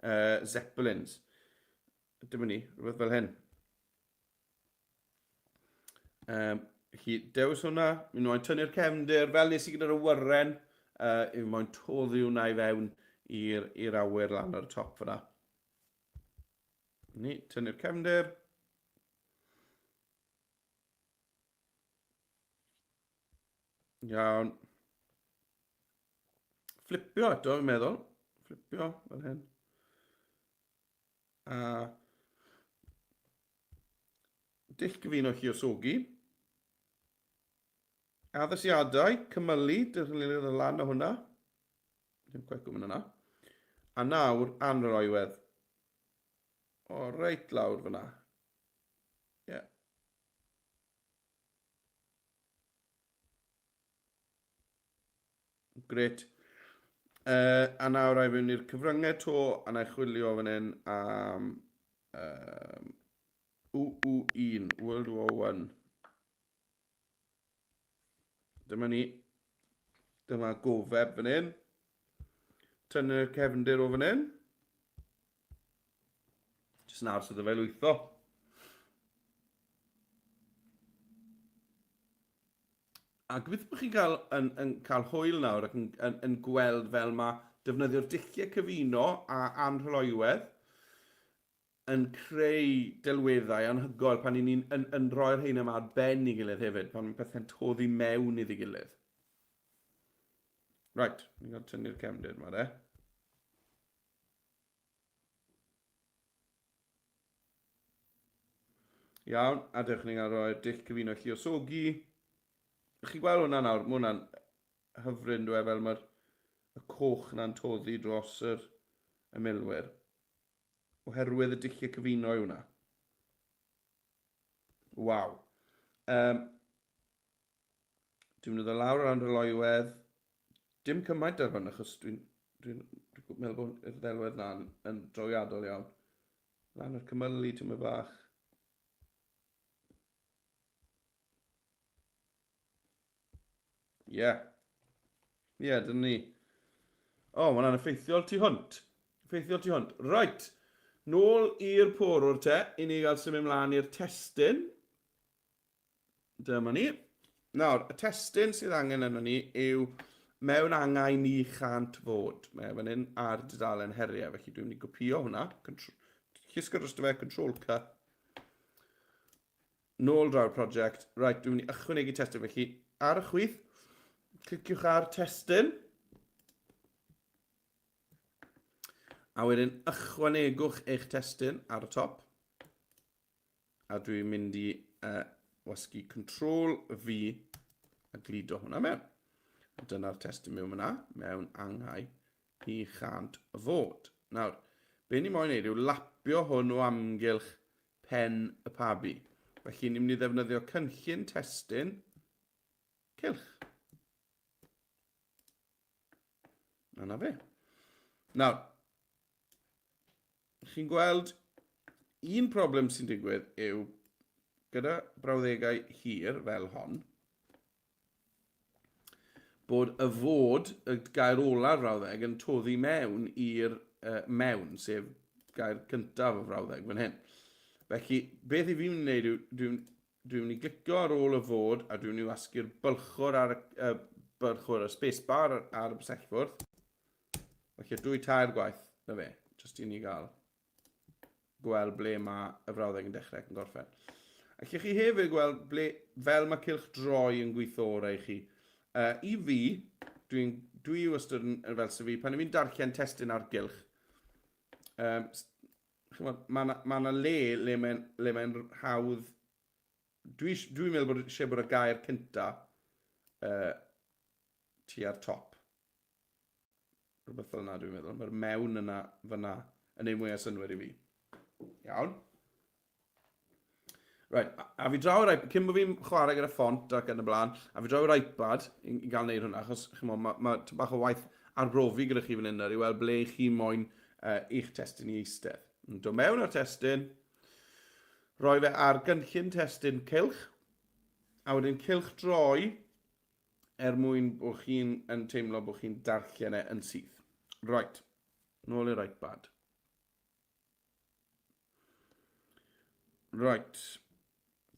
uh, Zeppelins. Dyma ni, rhywbeth fel hyn. Um, chi dewis hwnna, mi moyn tynnu'r cefndir, fel nes i gyda'r awyren, uh, i moyn toddi hwnna i fewn i'r awyr lan ar y top fyna. Ni, tynnu'r cefndir. Iawn. Flipio eto, fi'n meddwl. Flipio, fel hyn. A dull gyfuno lluosogi. Addasiadau, cymylu, dyrchlynydd y lan o hwnna. Ddim cweit gwybod yna. A nawr, anroiwedd. O, reit lawr fyna. Ie. Yeah. Gret. Uh, a nawr ai fewn i'r cyfryngau to, a na i chwilio fan hyn am um, UU1, World War 1. Dyma ni. Dyma gofeb fan hyn. Tynnu'r cefndir o fan hyn. Jyst yn aros iddo fe lwytho. A gobeithio bod chi'n cael, yn, yn cael hwyl nawr ac yn, yn, yn gweld fel mae defnyddio'r dulliau cyfuno a anrhyloywedd yn creu delweddau anhygoel pan ni'n yn, yn rhoi'r rheina yma ar ben i gilydd hefyd, pan mae pethau'n toddi mewn iddi gilydd. Right, ni'n cael tynnu'r cefndir yma de. Iawn, a dewch ni'n cael rhoi'r dull cyfuno lluosogi. Chi'n gweld hwnna nawr, mae hwnna'n hyfryd dwi e, fel mae'r y coch na'n toddi dros yr y milwyr. Oherwydd y dulliau cyfuno yw hwnna. Waw. Um, dwi'n mynd i ddod lawr ar loywedd. Dim cymaint ar hwn, achos dwi'n dwi, dwi meddwl bod y ddelwedd na'n yn drawiadol iawn. Lan o'r cymylu, ti'n bach. Ie. Yeah. Ie, yeah, dyna ni. O, oh, mae hwnna'n effeithiol tu hwnt. Effeithiol tu hwnt. Right. Nôl i'r porwr te, i ni gael symud mlaen i'r testun. Dyma ni. Nawr, y testun sydd angen yno ni yw mewn angau ni chant fod. Mae e fan hyn ar dudalen heriau, felly dwi'n mynd i gopio hwnna. Llusgo dros fe, Control C. Nôl draw'r prosiect. Right, dwi'n mynd i ychwanegu testun. Felly, ar y chwith, cliciwch ar testun. A wedyn ychwanegwch eich testun ar y top. A dwi'n mynd i uh, wasgu Control V a gludo hwnna mewn. A dyna'r testun mewn fyna, mewn angau ni chant fod. Nawr, be ni moyn neud yw lapio hwn o amgylch pen y pabi. Felly ni'n mynd i ddefnyddio cynllun testun cylch. Na na fe. Nawr, chi'n gweld un problem sy'n digwydd yw gyda brawddegau hir fel hon, bod y fod, y gair ola'r frawddeg, yn toddi mewn i'r uh, mewn, sef gair cyntaf y frawddeg fan hyn. Felly, beth i fi'n wneud yw, dwi'n dwi mynd i glicio ar ôl y fod a dwi'n mynd i wasgu'r bylchwr ar y, uh, bylchwr, y spacebar ar, ar y bysellfwrdd. Felly, dwy tair gwaith, na fe, jyst i ni gael gweld ble mae y frawddeg yn dechrau ac yn gorffen. Allwch chi hefyd gweld ble, fel mae cylch droi yn gweithio orau i chi. Uh, I fi, dwi'n dwi wastad yn, fel sy'n fi, pan i fi'n darllen testun ar gylch, um, mae yna ma, ma le le mae'n le mae hawdd... Dwi'n dwi meddwl bod eisiau bod y gair cynta uh, tua'r top. Rhywbeth fel yna dwi'n meddwl. Mae'r mewn yna fyna yn ei mwyaf synwyr i fi. Iawn. Right, a, a fi draw yr iPad, cyn bod fi'n chwarae gyda ffont ac yn y blaen, a fi draw yr iPad i, i gael neud hwnna, achos chymod, mae ma, ma bach o waith arbrofi gyda chi fan hyn i weld ble chi moyn uh, eich testun i eistedd. Yn dod mewn o'r testun, roi fe ar gynllun testun cylch, a wedyn cylch droi er mwyn bod chi'n yn teimlo bod chi'n darllen e yn syth. Right, nôl i'r iPad. Right,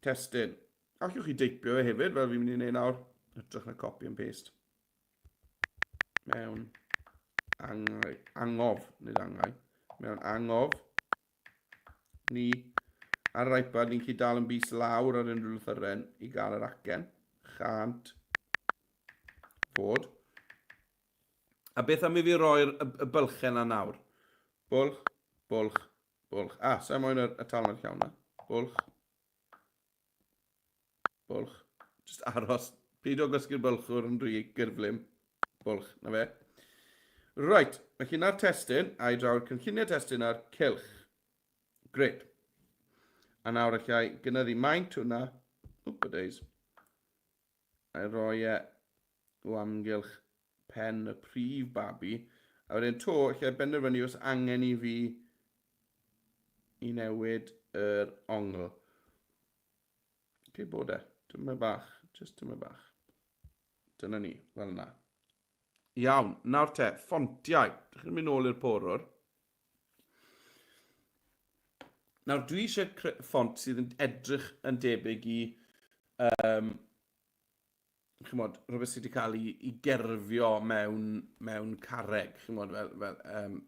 testun. Allwch chi deipio fe hefyd, fel fi'n mynd i wneud nawr. Hytrach na copy and paste. Mewn angau, angof, nid angau. Mewn angof. Ni ar yr iPad, ni'n gallu dal yn bys lawr ar unrhyw lythyren i gael yr acen. Chant. Fod. A beth am i fi roi'r y, y bylchen na nawr? Bwlch, bwlch, bwlch. Ah, sa'n moyn y, y talnod llawn na. Bwlch. Bwlch. Just aros. Peidio gwasgu'r bylchwr yn rhy gyrflym. Bwlch, na fe. Right, felly na'r testun, a i draw'r cynlluniau testun a'r cylch. Great. A nawr allai gynyddu maint hwnna. Oop, a days. A'i roi e o amgylch pen y prif babi. A wedyn to, allai benderfynu os angen i fi i newid yr ongl. Cei bod e. Dyma bach. Just dyma bach. Dyna ni, fel yna. Iawn, nawr te, ffontiau. Dych chi'n mynd nôl i'r porwr. Nawr, dwi eisiau ffont sydd yn edrych yn debyg i um, chymod, rhywbeth sydd wedi cael ei, ei gerfio mewn, mewn carreg, chymod, fel, fel, um,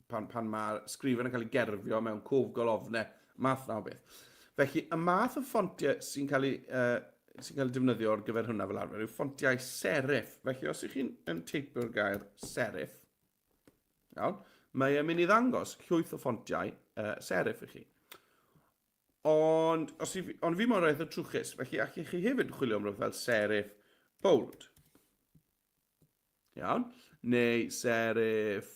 pan, pan mae sgrifen yn cael ei gerfio mewn cof golofnau, math na o beth. Felly, y math o ffontiau sy'n cael ei, uh, sy'n cael ei defnyddio ar gyfer hwnna fel arfer yw ffontiau serif. Felly, os ych chi'n yn teipio'r gair serif, iawn, mae e'n mynd i ddangos llwyth o ffontiau uh, serif i chi. Ond, os i, ond fi mor eitha trwchus, felly allwch chi hefyd chwilio am rhywbeth fel serif bold. Iawn. Neu serif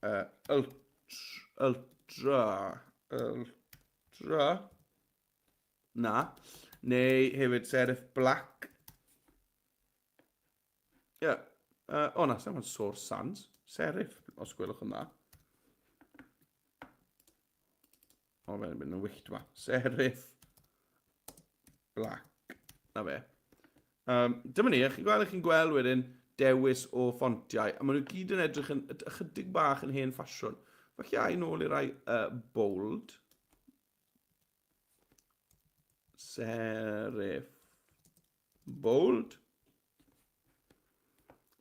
uh, ultra, ultra, ultra, na. Neu hefyd serif black. Ie. Yeah. O na, sa'n Source Sans. Serif, os gwelwch yn dda. O, fe'n mynd yn wyllt yma. Serif black. Na fe. Dyma ni, chi'n gweld, chi'n gweld wedyn dewis o ffontiau, a maen nhw gyd yn edrych yn ychydig bach yn hen ffasiwn. Felly ai nôl i rai bold. Serif bold.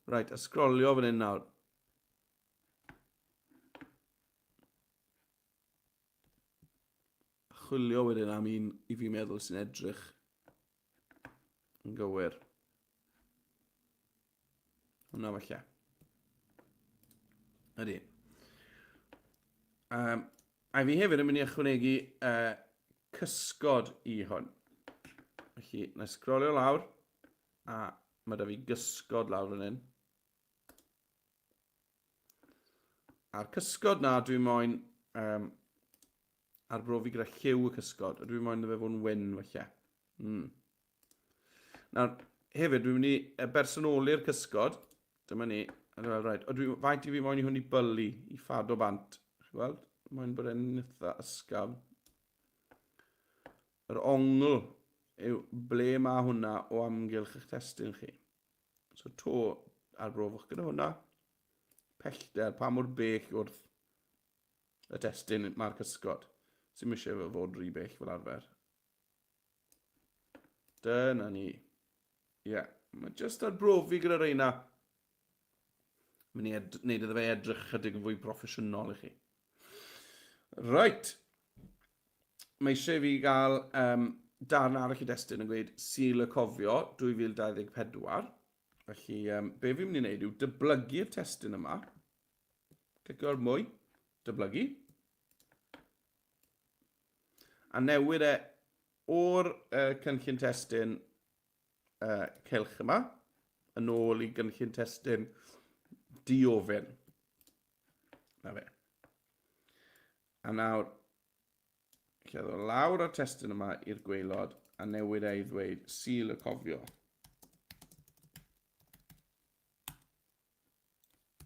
Right, a sgrolio fan hyn nawr. Chwilio wedyn am un i fi meddwl sy'n edrych yn gywir. Hwna falle. Ydy. A fi hefyd yn mynd i ychwanegu cysgod i hwn. Felly, na i sgrolio lawr, a mae da fi gysgod lawr fan hyn. A'r cysgod na, dwi moyn um, arbrofi gyda lliw y cysgod. A dwi moyn iddo fe fod yn wyn, falle. Nawr, hefyd, dwi'n mynd i bersonoli'r cysgod. Dyma ni. A dwi'n meddwl, right, o, dwi, faint i fi moyn i hwn i bylu, i ffado bant. Chi'n gweld? Moyn bod e'n eitha ysgafn. Yr ongl yw ble mae hwnna o amgylch eich testun chi. So to arbrofwch gyda hwnna. Pellter, pa mor bell wrth y testun mae'r cysgod. Sy'n eisiau fe fod rhy bell fel arfer. Dyna ni. Ie, yeah. Mae jyst arbrofi gyda reina. Mynd i wneud iddo fe edrych chydig yn fwy proffesiynol i chi. Right. Mae eisiau fi gael darn arall i destun yn gweud Sul y Cofio 2024. Felly, be fi'n mynd i wneud yw dyblygu'r testun yma. Clicio ar mwy, dyblygu. A newid e o'r cynllun testun cylch yma yn ôl i gynllun testun diofyn. Na fe. A nawr, lle ddod lawr o'r testun yma i'r gwaelod a newid e i ddweud Sul y Cofio.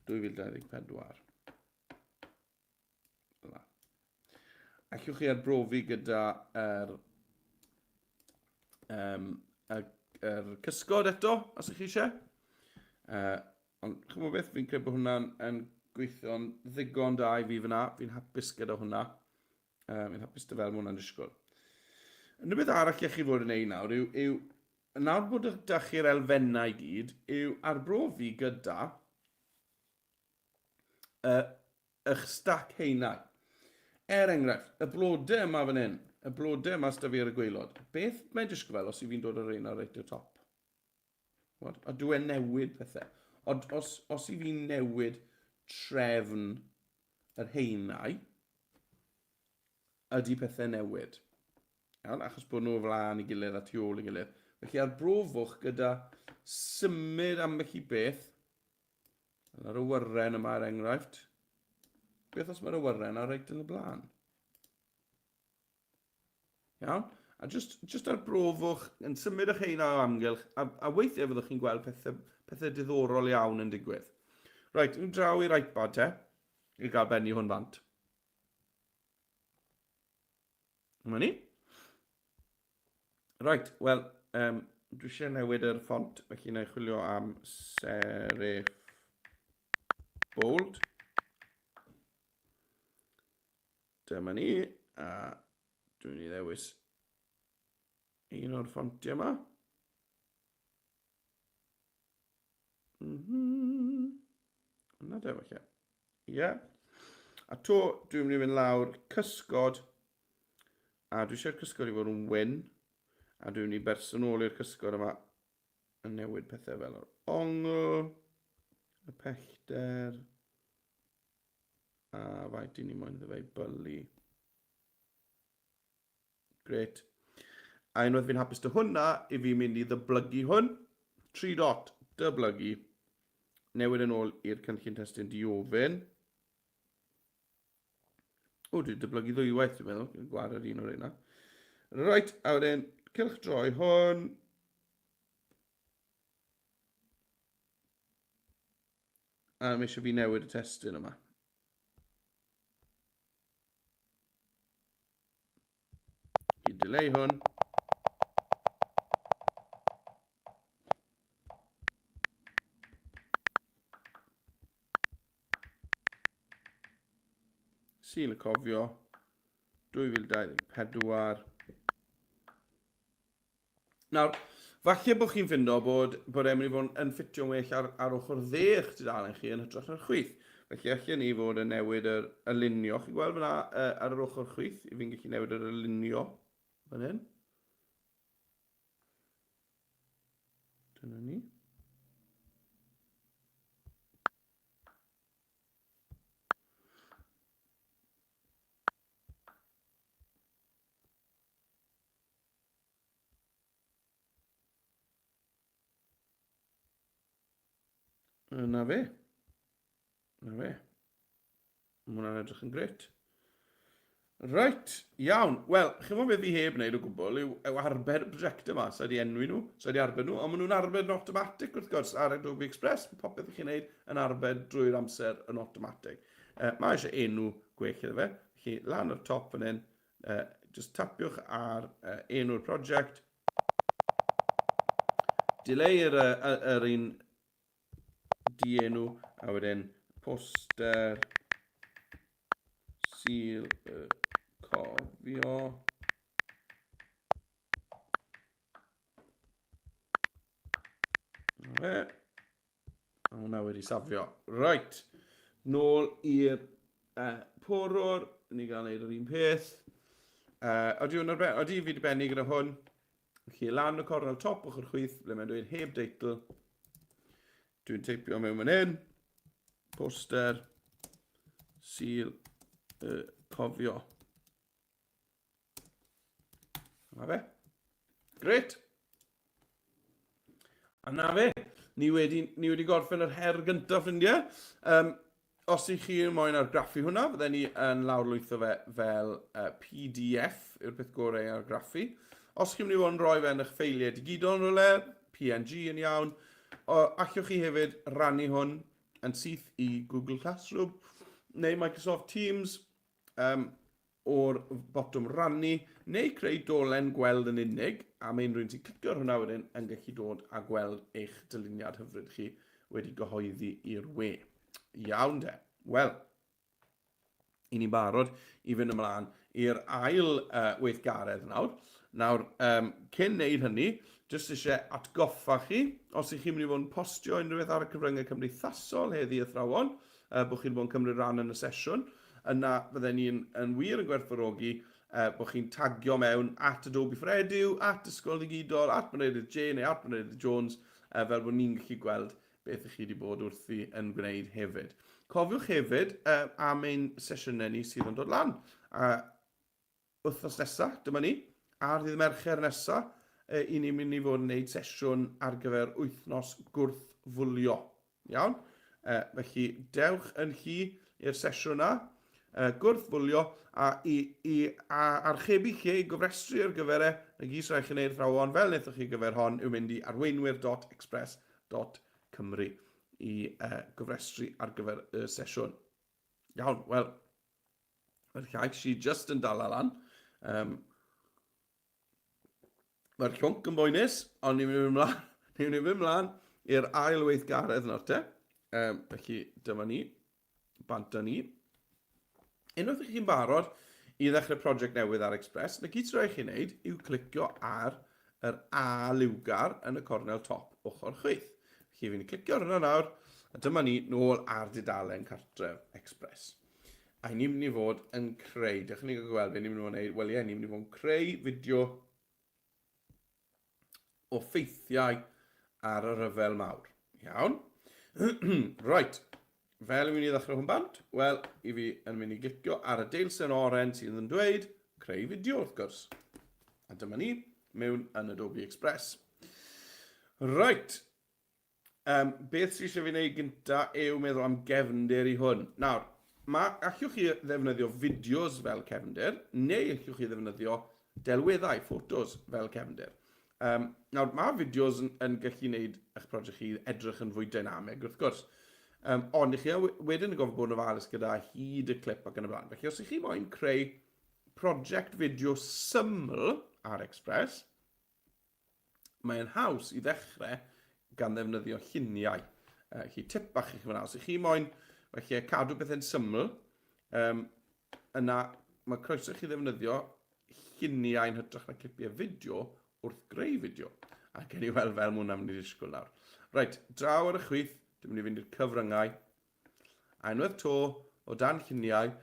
2024. Fel Allwch chi arbrofi gyda yr, um, yr cysgod eto, os ych chi eisiau. Ond chymod beth, fi'n credu bod hwnna'n yn gweithio'n ddigon da i fi fyna. Fi'n hapus gyda hwnna. Fi'n hapus dy fel mae hwnna'n disgwyl. Unrhyw beth arall i chi fod yn ei nawr yw, yw nawr bod ydych chi'r elfennau i gyd, yw arbrofi gyda eich stac haenau. Er enghraifft, y blodau yma fan hyn, y blodau yma sydd fi ar y gwaelod, beth mae'n disgwyl fel os i fi'n dod ar reina reit i'r top? Chimod? A dyw e'n newid pethau. Ond os, os i fi'n newid trefn yr haenau, ydy pethau newid. Iawn? Achos bod nhw o flaen i gilydd a tu ôl i gilydd. Felly arbrofwch gyda symud ambell i beth. Ar y wyren yma er enghraifft. Beth os mae'r awyren ar reit yn y blaen? Iawn? A just, just arbrofwch yn symud eich heina o amgylch, a, a weithiau fyddwch chi'n gweld pethau, pethau diddorol iawn yn digwydd. Reit, yn draw i'r iPad te, i gael benni hwn bant. Yma ni. Right, wel, dwi eisiau newid yr ffont, felly na i chwilio am serif bold. Dyma ni, a dwi'n mynd i ddewis un o'r ffontiau yma. Yna de, falle. Ie. Yeah. A to, dwi'n mynd i fynd lawr cysgod. A dwi eisiau'r cysgod i fod yn wyn. A dwi'n mynd i bersonoli'r cysgod yma yn newid pethau fel yr ongl, y pellter, A faint i ni moyn iddo fe i bylu. Gret. A unwaith fi'n hapus dy hwnna, i fi mynd i ddyblygu hwn. 3 dot, dyblygu. Newid yn ôl i'r cynllun testun diofyn. O, dwi dyblygu ddwywaith, dwi'n meddwl. Dwi'n gwared un o'r reina. Right, a wedyn, Cylchdroi hwn. A mae eisiau fi newid y testun yma. I delay hwn. Sul y cofio 2024. Nawr, falle bod chi'n ffindo bod, bod e'n mynd i fod yn ffitio'n well ar, ar ochr dde eich tudalen chi yn hytrach na'r chwith. Felly allan ni fod yn newid yr alinio. Chi'n gweld fyna uh, ar yr ochr chwith, i fi'n gallu newid yr alinio fan hyn. Dyna ni. Na fe. Na fe. Mae hwnna'n edrych yn gret. Reit, iawn. Wel, chi'n gwybod beth fi heb wneud o gwbl yw, yw arbed y prosiectau yma. Sa di enwi nhw, sa di arbed nhw, ond maen nhw'n arbed yn automatic wrth gwrs ar Adobe Express. Mae popeth i chi'n wneud yn arbed drwy'r amser yn automatic. Uh, mae eisiau enw gwell iddo fe. Felly, lan ar top fan hyn, Uh, just tapiwch ar uh, enw'r prosiect. Dileu yr, uh, yr un dienw, a wedyn poster sil y cofio. Fe. A hwnna wedi safio. Right. Nôl i'r uh, porwr. Ni gael neud yr un peth. Uh, odi, hwn arben, odi fi wedi bennu gyda hwn. Felly lan y cornel top ochr chwith, ble mae'n dweud heb deitl. Dwi'n teipio mewn fan hyn. Poster. Sil. Uh, cofio. Na fe. Gret. A na fe. Ni wedi, ni wedi gorffen yr her gyntaf, ffrindiau. Um, os ych chi moyn argraffu hwnna, fydden ni yn lawrlwytho fe fel uh, PDF yw'r peth gorau i argraffu. Os chi'n mynd i fod yn rhoi fe yn eich ffeiliau digidol yn rhywle, PNG yn iawn. O, allwch chi hefyd rannu hwn yn syth i Google Classroom neu Microsoft Teams. Um, o'r botwm rannu neu creu dolen gweld yn unig, a mae unrhyw un sy'n clicio ar hwnna wedyn yn gallu dod a gweld eich dyluniad hyfryd chi wedi gyhoeddi i'r we. Iawn de. Wel, i ni'n barod i fynd ymlaen i'r ail uh, weithgaredd nawr. Nawr, um, cyn wneud hynny, jyst eisiau atgoffa chi, os ych chi'n mynd i fod yn postio unrhyw beth ar y cyfryngau cymdeithasol heddi athrawon, uh, bod chi'n bod yn cymryd rhan yn y sesiwn, yna fydden ni'n yn wir yn gwerthfawrogi uh, bod chi'n tagio mewn at Adobe for Edu, at Ysgol Ddigidol, at Meredydd J neu at Meredydd Jones, uh, fel bod ni'n gallu gweld beth ych chi wedi bod wrthi yn gwneud hefyd. Cofiwch hefyd uh, am ein sesiynau ni sydd yn dod lan. Uh, Wythnos nesa, dyma ni, ar ddydd Mercher nesa, e, i ni'n mynd i fod yn gwneud sesiwn ar gyfer wythnos gwrth-fwlio. Iawn? E, felly, dewch yn llu i'r sesiwn na, e, gwrth-fwlio, a i, i a archebu lle i gofrestru ar gyfer e, na gyd sy'n rhaid chi wneud athrawon, fel wnaethoch chi gyfer hon, yw mynd i arweinwyr.express.cymru i uh, gofrestru ar gyfer y sesiwn. Iawn, wel, Mae'r llais i just yn dala lan. Um, Mae'r llwnc yn boenus, ond ni'n mynd mlaen, ni'n mynd mlaen i'r ail weithgaredd nawr te. Um, felly dyma ni, bant â ni. Unwaith ych chi'n barod i ddechrau prosiect newydd ar Express, na gyd sy'n rhaid chi wneud yw clicio ar yr A liwgar yn y cornel top ochr chwith. Felly fi'n clicio ar hwnna nawr, a dyma ni nôl ar dudalen cartref Express. A ni'n mynd i fod yn creu, dewch i ni gael gweld beth ni'n mynd i fod yn gwneud. Wel ie, ni'n mynd i fod yn creu fideo o ffeithiau ar y rhyfel mawr. Iawn. right. Fel i mynd i ddechrau hwn bant, wel, i fi yn mynd i glicio ar y deilsen oren sydd yn dweud creu fideo wrth gwrs. A dyma ni, mewn yn Adobe Express. Right. Um, beth sydd eisiau fi wneud gynta yw meddwl am gefndir i hwn. Nawr, mae, allwch chi ddefnyddio fideos fel cefndir, neu allwch chi ddefnyddio delweddau, ffotos fel cefndir. Um, nawr, mae fideos yn, yn gallu gwneud eich prosiect chi edrych yn fwy dynamig, wrth gwrs. Um, ond i chi wedyn yn gofod bod yn ofalus gyda hyd y clip ac yn y blaen. Felly, os ych chi moyn creu prosiect fideo syml ar Express, mae'n haws i ddechrau gan ddefnyddio lluniau. Felly, tip bach i chi fyna. Os ych chi moyn felly, cadw pethau'n syml, um, yna mae croeso i chi ddefnyddio lluniau yn hytrach na clipiau fideo wrth greu fideo. A gen i weld fel mae hwnna'n mynd i ddisgwyl nawr. Reit, draw ar y chwith, dwi'n mynd i fynd i'r cyfryngau. A unwaith to, o dan lluniau,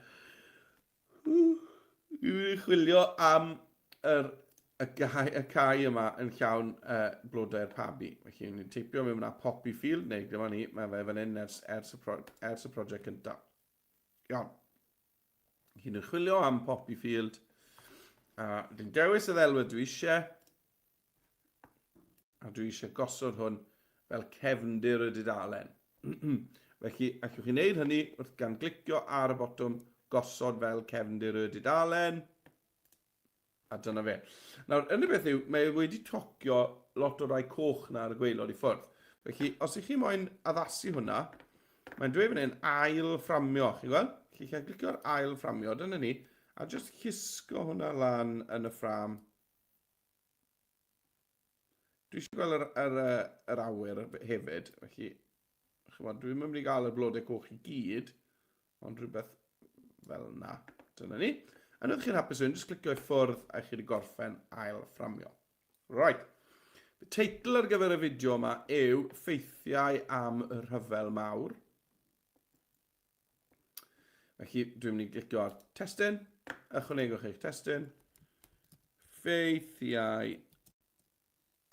Dwi'n mynd i chwilio am yr, y, gau, y cae yma yn llawn uh, blodau'r pabi. Felly, ni'n teipio mewn yna Poppy Field, neu dyma ni, mae fe fan hyn ers, ers, y, pro, ers y prosiect cyntaf. Iawn. Chi'n chwilio am Poppy Field. A dwi'n dewis y ddelwedd dwi eisiau. A dwi eisiau gosod hwn fel cefndir y dudalen. Felly, allwch chi wneud hynny wrth gan glicio ar y botwm gosod fel cefndir y dudalen. A dyna fe. Nawr, yn y beth yw, mae e wedi tocio lot o rai coch na ar y gweilod i ffwrdd. Felly, os ych chi moyn addasu hwnna, mae'n dweud fan hyn ail fframio, chi'n gweld? Chi'n gallu clicio ar ail fframio, dyna ni, a jyst llusgo hwnna lan yn y ffram. Dwi eisiau gweld yr, yr, yr awyr hefyd, felly chymod, dwi'n mynd i gael y blodau coch i gyd, ond rhywbeth fel yna. Dyna ni. A ydych chi'n hapus hwn, jyst clicio i ffwrdd a chi wedi gorffen ail fframio. Right. Y teitl ar gyfer y fideo yma yw Ffeithiau am y Rhyfel Mawr. Felly, dwi'n mynd i glicio ar testun, ychwanegwch eich testun, ffeithiau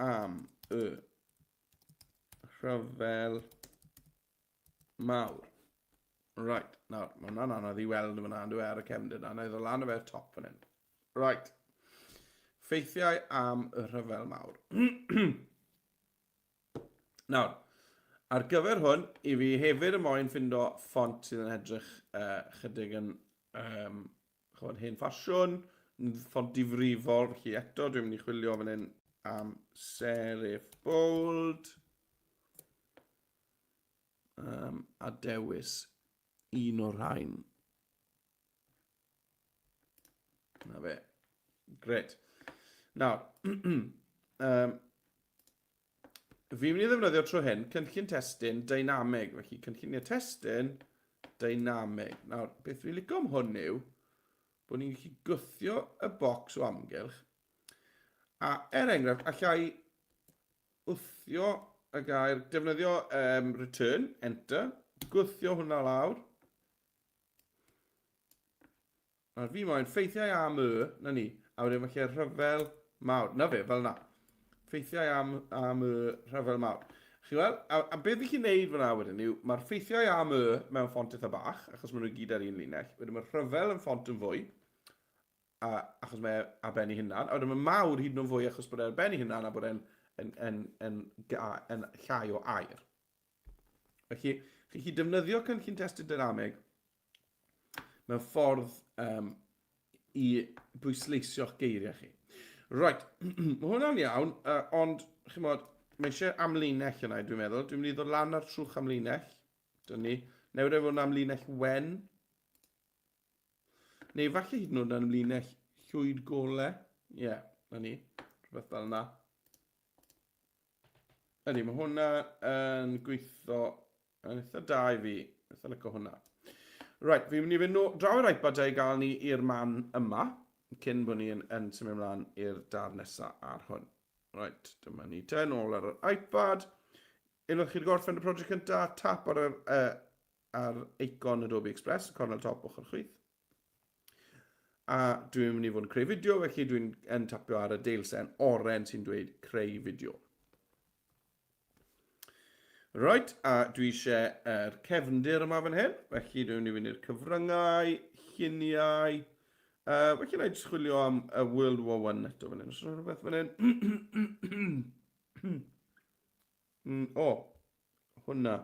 am y rhyfel mawr. Right, nawr, mae hwnna'n anodd i weld yn fyna, dwi e, ar y cefndir na, na i ddod lan o fe'r top fan hyn. Right, ffeithiau am y rhyfel mawr. Nawr, ar gyfer hwn, i fi hefyd yn moyn ffindo ffont sydd yn edrych uh, chydig yn um, chymod, hen ffasiwn, ffont difrifol, felly eto dwi'n mynd i chwilio fan hyn am serif bold um, a dewis un o'r rhain. Na fe. Gret. Nawr, um, fi'n mynd i ddefnyddio tro hyn cynllun testun dynamig. Felly, cynlluniau testun dynamig. Nawr, beth fi'n licio am hwn yw bod ni'n gallu gwthio y bocs o amgylch. A er enghraifft, allai wthio y gair, defnyddio um, return, enter, gwthio hwnna lawr, Nawr fi moyn ffeithiau am y, na ni, a wedyn falle rhyfel mawr. Na fe, fel na. Ffeithiau am, am y rhyfel mawr. Chi weld, a, a beth i chi'n neud fyna wedyn yw, mae'r ffeithiau am y mewn ffont eitha bach, achos maen nhw gyd ar un linell. Wedyn mae'r rhyfel yn ffont yn fwy, a, achos mae e ar ben ei hunan. A wedyn mae mawr hyd yn oed fwy achos bod e ar ben ei hunan a bod e'n yn, yn, yn, yn, yn llai o air. Felly, chi'n gallu defnyddio cynllun testun dynamig mewn ffordd um, i bwysleisio'ch geiriau chi. Right, mae hwnna'n iawn, uh, ond chymod, mae eisiau amlinell yna, dwi'n meddwl. Dwi'n mynd i ddod lan ar trwch amlinell. Dyna ni. Newid e fod yn amlinell wen. Neu falle hyd yn oed yn amlinell llwyd gole. Ie, yeah, na ni. Rhywbeth fel yna. Ydy, mae hwnna yn gweithio yn eitha da i fi. Eitha lyco hwnna. Right, fi'n mynd i fynd draw i'r iPad i gael ni i'r man yma, cyn bod ni'n yn symud ymlaen i'r dar nesaf ar hwn. Right, dyma ni te, nôl ar yr iPad. Unwaith chi wedi gorffen y prosiect cyntaf, tap ar yr, uh, ar eicon Adobe Express, y cornel top ochr chwith. A dwi'n mynd i fod yn creu fideo, felly dwi'n yn tapio ar y deilsen oren sy'n dweud creu fideo. Right, a dwi eisiau yr cefndir yma fan hyn, felly dwi'n mynd i fynd i'r cyfryngau, lluniau, uh, felly na i jyst chwilio am y World War One eto fan hyn. Os yna rhywbeth fan hyn. Mm, o, hwnna.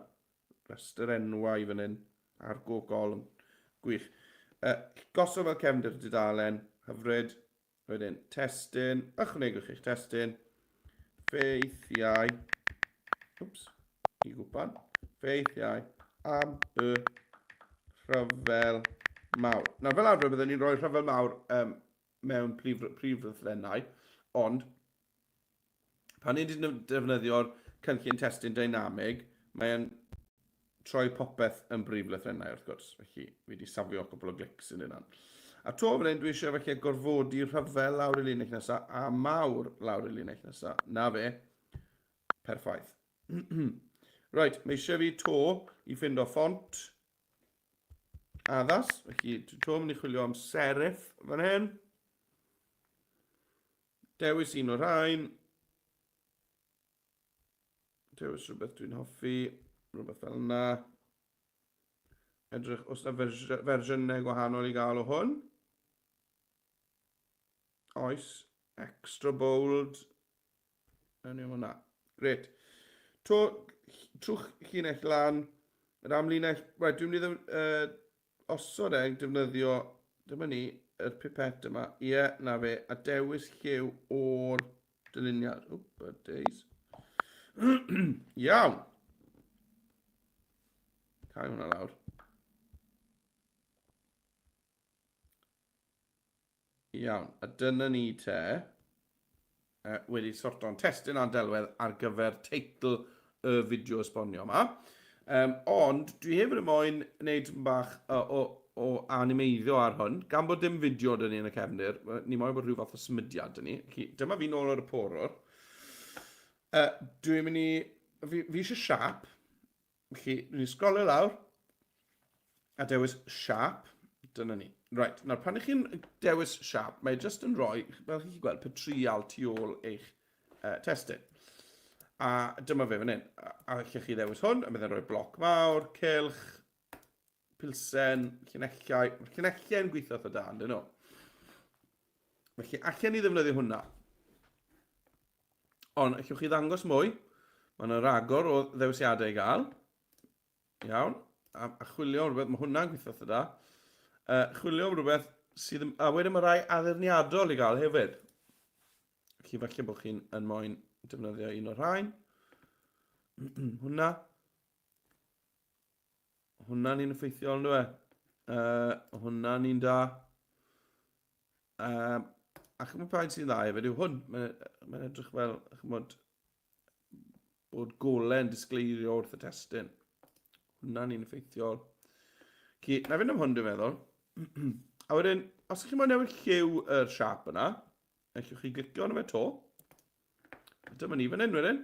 Rhestr enwau fan hyn ar gogol. Gwych. Uh, gosod fel cefndir dudalen, hyfryd. Wedyn, testun, ychwanegwch eich testun, ffeithiau, wps, i gwpan, ffeithiau am y rhyfel mawr. Nawr, fel arfer, byddwn ni'n rhoi rhyfel mawr um, mewn prif, prif lythrennau, ond pan ni'n defnyddio'r cynllun testun deinamig, mae'n troi popeth yn brif lythrennau wrth gwrs. Felly, fi wedi safio cwpl o glics yn hynna. A to fan hyn, dwi eisiau felly gorfodi rhyfel lawr i linell nesaf a mawr lawr i linell nesaf. Na fe. Perffaith. Right, mae eisiau fi to i ffindo ffont addas. Felly, dwi to mynd i chwilio am serif fan hyn. Dewis un o'r rhain. Dewis rhywbeth dwi'n hoffi, rhywbeth fel yna. Edrych os yna fersiynau gwahanol i gael o hwn. Oes, extra bold. Ewn ni am hwnna. Gret. To, trwch llinell lan, yr amlinell, right, dwi'n mynd i uh, osod e, defnyddio, dyma ni, yr pipet yma, ie, na fe, a dewis lliw o'r dyluniad. Oop, a days. Iawn. Cael hwnna lawr. Iawn, a dyna ni te. Uh, wedi sorto'n testun a'n delwedd ar gyfer teitl y fideo esbonio yma. Um, ond dwi hefyd yn moyn wneud bach o, o, o animeiddio ar hwn. Gan bod dim fideo dyn ni yn y cefndir, ni moyn bod rhyw fath o symudiad dyn ni. Felly, dyma fi nôl ar y porwr. Uh, dwi'n mynd i... Fi, fi eisiau siap. Felly, dwi'n sgrolio lawr a dewis siap. Dyna ni. Right, nawr pan ych chi'n dewis siap, mae jyst yn rhoi, fel chi'n gweld, petrial tu ôl eich uh, testun. A dyma fe fan hyn. A allwch chi ddewis hwn, a bydd e'n rhoi bloc mawr, cylch, pilsen, llinellau. Mae'r llinellau yn gweithio eitha da, yndyn nhw? Felly, allan ni ddefnyddio hwnna. Ond, allwch chi ddangos mwy. Mae yna ragor o ddewisiadau i gael. Iawn. A, a chwilio am rhywbeth, mae hwnna'n gweithio eitha da. Uh, chwilio am rhywbeth sydd... A wedyn mae rai addurniadol i gael hefyd. Felly falle bod chi'n yn moyn defnyddio un o'r rhain. Hwna. Hwna'n un effeithiol, ynddo e? Uh, hwna'n un da. Um, a chymryd pa un sy'n dda hefyd yw hwn. Mae'n mae edrych fel, chymod, bod gole'n disgleirio wrth y testun. Hwna'n un effeithiol. Ci, na fynd am hwn dwi'n meddwl. a wedyn, os ydych chi'n moyn newid lliw yr siap yna, allwch chi glicio arno fe to. A dyma ni fan hyn wedyn,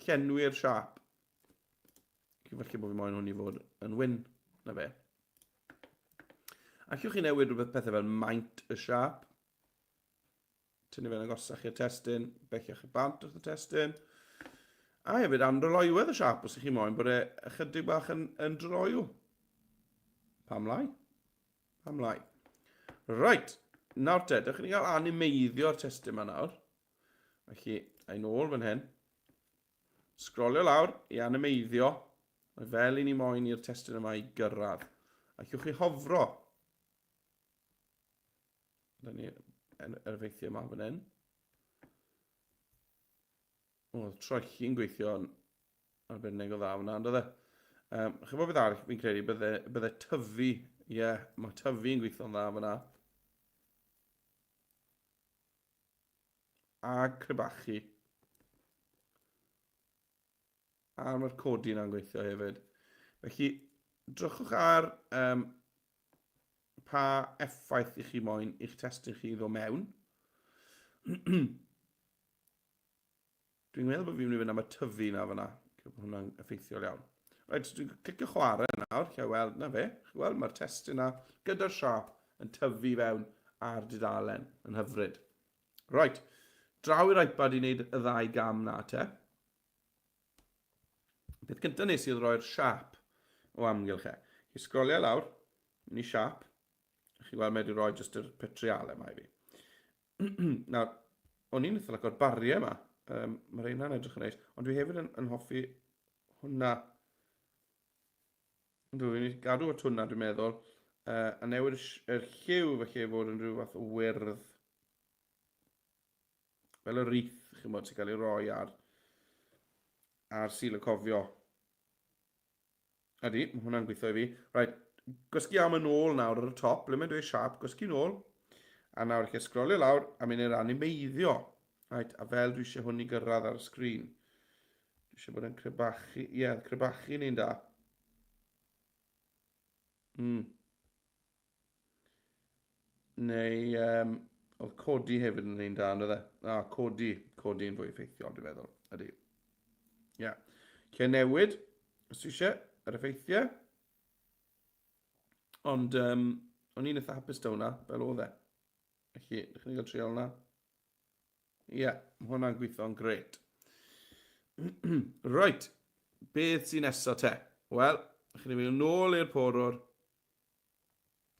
llenwi'r siap. Falle bod fi moyn hwn i fod yn wyn, na fe. Allwch chi newid rhywbeth pethau fel maint y siap. Tynnu fe'n agosach i'r testun, bellach i bant wrth y testun. A hefyd androloiwedd y siap os ych chi moyn bod e ychydig bach yn, yn dryloyw. Pam lai? Pam lai? Right, nawr te, dewch i ni gael animeiddio'r testun yma nawr. Felly, ein ôl fan hyn. Sgrolio lawr i animeiddio, mae fel i ni moyn i'r testun yma i gyrraedd. Allwch chi hofro. Dyna ni yr effeithiau yma fan hyn. O, oedd troelli'n gweithio yn arbennig o dda fyna, ynddo fe? Um, Chymod beth arall fi'n credu, bydde, bydde tyfu, ie, yeah, mae tyfu'n gweithio'n dda fyna. A crebachu. A mae'r codi yna'n gweithio hefyd. Felly, drychwch ar um, pa effaith i chi moyn i'ch testun chi ddod mewn. Dwi'n meddwl bod fi'n mynd i fynd am y tyfu na fyna. Bod hwnna'n effeithiol iawn. Reit, so dwi'n clicio chwarae nawr, lle weld, na fe, chi weld, mae'r testun na gyda'r siap yn tyfu fewn ar dudalen yn hyfryd. Right, draw i'r iPad i wneud y ddau gam na te. Peth gyntaf nes i oedd roi'r siap o amgylch e. Chi sgrolio lawr, mynd i siap, chi weld mae wedi rhoi jyst yr petrialau yma i fi. Nawr, o'n i'n eitha lico'r bariau yma. Um, mae rheina'n edrych yn neis. Ond dwi hefyd yn, yn hoffi hwnna. Dwi'n mynd i gadw at hwnna, dwi'n meddwl. Uh, a newid y, yr lliw felly ei fod yn rhyw fath o wyrdd. Fel y wreath, chi'n bod, sy'n cael ei roi ar, ar Sul y Cofio. Ydy, mae hwnna'n gweithio i fi. Right, gwasgu am yn ôl nawr ar y top, ble mae'n dweud siap, gwasgu nôl. A nawr chi sgrolio lawr a mynd i'r animeiddio. Right, a fel dwi eisiau hwn i gyrraedd ar y sgrin. Dwi eisiau bod yn crebachu, ie, yeah, crebachu ni'n da. Neu, um, oedd codi hefyd yn un da, ynddo fe? Ah, codi, codi yn fwy effeithiol, dwi'n meddwl. Ydy. Ie. Yeah. Lle newid, os ti eisiau, yr effeithiau. Ond, um, o'n i'n eitha hapus da hwnna, fel oedd e. Felly, ydych chi'n cael trial hwnna? Ie, yeah, mae hwnna'n gweithio'n gret. Right, beth sy'n nesaf te? Wel, chi'n mynd nôl i'r porwr.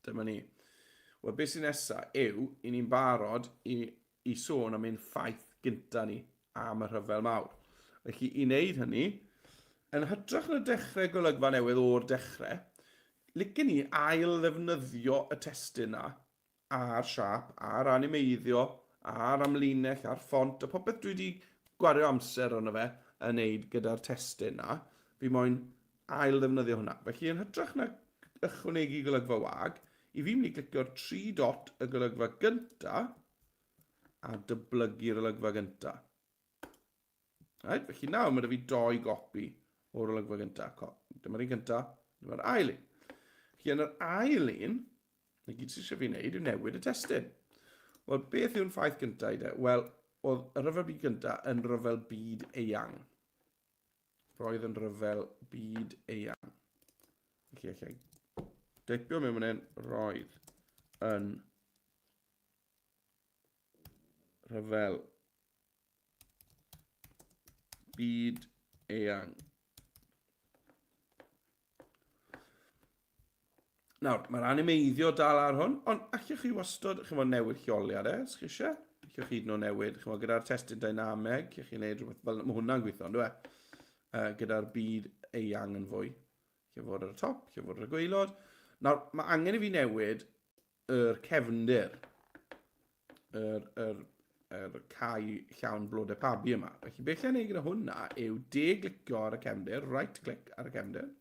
Dyma ni. Wel, beth sy'n nesaf yw, i ni'n barod i, i sôn am ein ffaith gynta ni am y rhyfel mawr. Felly, i wneud hynny, yn hytrach na dechrau golygfa newydd o'r dechrau, licen ni ail ddefnyddio y testun na a'r siâp, a'r animeiddio, a'r amlinell, a'r ffont, a popeth dwi wedi gwario amser arno fe yn neud gyda'r testun na, fi moyn ail ddefnyddio hwnna. Felly yn hytrach na ychwanegu golygfa wag, i fi mynd i glicio'r tri dot y golygfa gynta a dyblygu'r olygfa gynta. Right, felly nawr mae 'da fi doi gopi o'r olygfa gyntaf. Dyma'r un gyntaf, dyma'r ail un. Felly yn yr ail un, na gyd sydd eisiau fi wneud yw newid y testun. Wel, beth yw'n ffaith gyntaf i de? Wel, oedd y rhyfel byd gyntaf yn rhyfel byd eang. Roedd yn rhyfel byd eang. Felly, allai deipio mewn fan hyn, roedd yn rhyfel Byd eang. Nawr, mae'r animeiddio dal ar hwn, ond allwch chi wastod, chi'n fod newid lleoliad e, os chi eisiau. Allwch chi hyd yn oed newid, chi'n fod gyda'r testun dynameg, allwch chi wneud rhywbeth fel, mae hwnna'n gweithio, on'd yw e? Gyda'r byd eang yn fwy. Lle fod ar y top, lle fod ar y gwaelod. Nawr, mae angen i fi newid yr cefndir, yr, yr, yr cae llawn blodau pabi yma. Felly beth lle wneud gyda hwnna yw de-glicio ar y cefndir, right click ar y cefndir,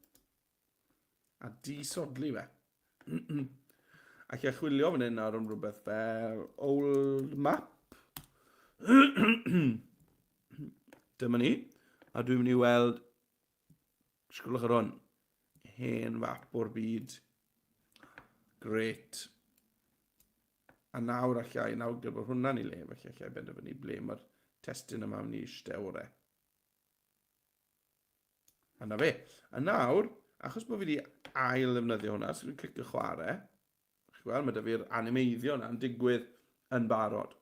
a disodli fe. a lle chwilio fan hyn nawr am rhywbeth fel old map. Dyma ni. A dwi'n mynd i weld Sgwlwch ar hwn. Hen fap o'r byd. Great. A nawr allai, nawr gyda bod hwnna'n ei le, felly allai benderfynu ble mae'r testun yma yn mynd i eistedd orau. A na fe. A nawr, achos bod fi wedi ail ddefnyddio hwnna, so dwi'n clicio chwarae. Chi'n gweld, mae da fi'r animeiddio yna'n digwydd yn barod.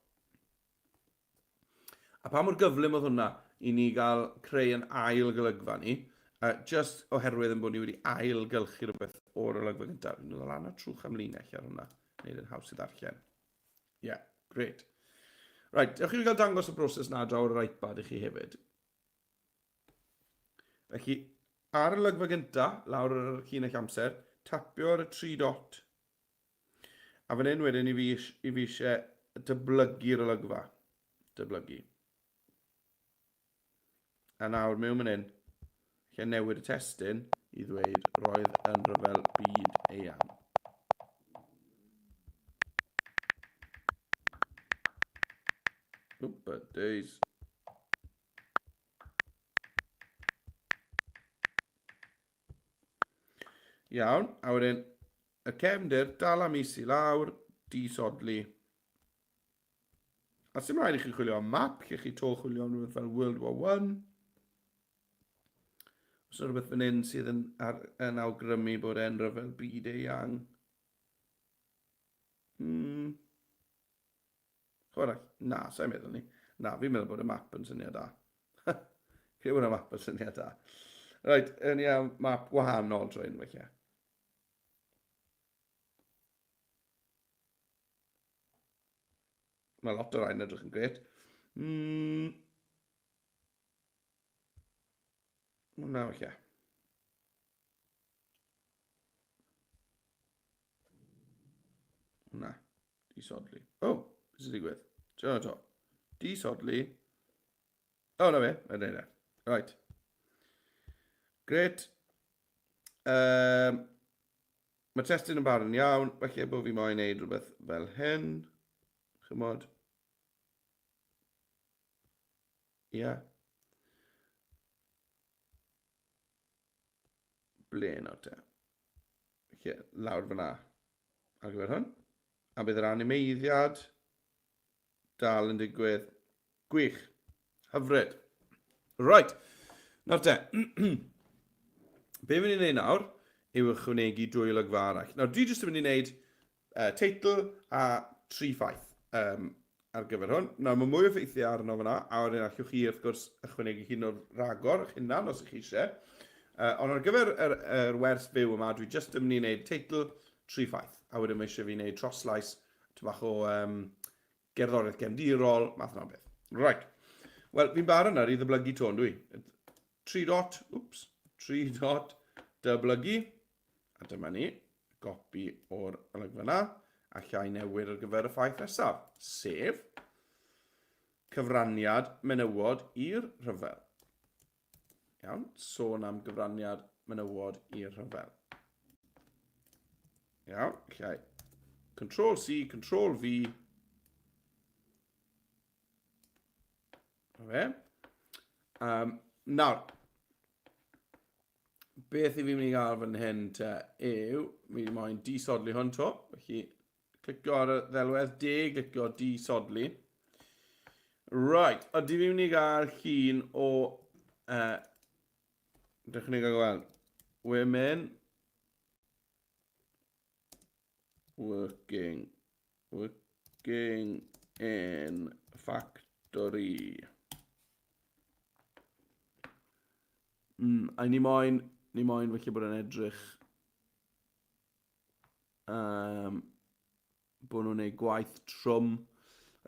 A pa mor gyflym oedd hwnna i ni gael creu yn ail golygfa ni, uh, just oherwydd yn bod ni wedi ail gylchu rhywbeth o'r olygfa gyntaf. Fi'n dod lan a trwch am linell ar hwnna, wneud yn haws i ddarllen. Ie, yeah, great. Right, dewch i fi gael dangos y broses na draw ar yr iPad i chi hefyd. Felly, ar y lygfa gyntaf, lawr ar y llinell amser, tapio ar y tri dot. A fan hyn wedyn i fi, i fi eisiau dyblygu'r olygfa. Dyblygu. A nawr mewn fan hyn, lle newid y testun i ddweud roedd yn rhyfel byd eang. Oop, days. Iawn, a wedyn y cefndir, dal am is i lawr, disodli. A sy'n rhaid i chi chwilio am map, lle chi to chwilio am rhywbeth fel World War One. Os yna rhywbeth fan hyn sydd yn, ar, yn awgrymu bod e'n rhyfel byd eang. Chwarae. Na, sa'n meddwl ni. Na, fi'n meddwl bod y map yn syniad da. Credu bod y map yn syniad da. Reit, yn iawn, map gwahanol tro hyn, felly. Mae lot o rhain edrych yn gret. Hwna, felly. Hwna. Disodli. O, oh, beth sy'n digwydd? Trio to. Disodli. O, oh, na fe, mae'n neud e. Right. Gret. Um, mae testyn yn barod yn iawn, felly bod fi moyn neud rhywbeth fel hyn. Chymod. Ie. Yeah. Ble nawr te? Felly, lawr fyna ar gyfer hwn. A bydd yr animeiddiad dal yn digwydd. Gwych. Hyfryd. Right. Nawr te. Be fi'n mynd i wneud nawr yw ychwanegu dwy olygfa arall. Nawr, dwi jyst yn mynd i wneud uh, teitl a tri ffaith um, ar gyfer hwn. Nawr, mae mwy o ffeithiau arno fyna, a wedyn allwch chi, wrth gwrs, ychwanegu hyn o'r ragor eich hunan os ych chi eisiau. Uh, ond ar gyfer yr, yr wers byw yma, dwi jyst yn mynd i wneud teitl, tri ffaith. A wedyn mae eisiau fi wneud troslais, tipyn bach o um, gerddoriaeth gefndirol, math yna o beth. Right. Wel, fi'n barod nawr i ddyblygu to, dwi. 3 dot, wps, 3 dot, dyblygu. A dyma ni, gopi o'r olygfa yna, a llai newid ar gyfer y ffaith nesaf, sef cyfraniad menywod i'r rhyfel. Iawn, sôn am gyfraniad menywod i'r rhyfel. Iawn, llai. Control C, Control V. Na fe. Um, nawr, beth i fi'n mynd i gael fan hyn te yw, mi moyn disodli hwn to, felly clicio ar y ddelwedd, de glicio disodli. Right, ydy fi'n mynd i gael llun o, uh, dych chi'n gael gweld, women working, working in factory. Mm, a ni moyn, ni moyn felly bod yn edrych um, bod nhw'n gwneud gwaith trwm.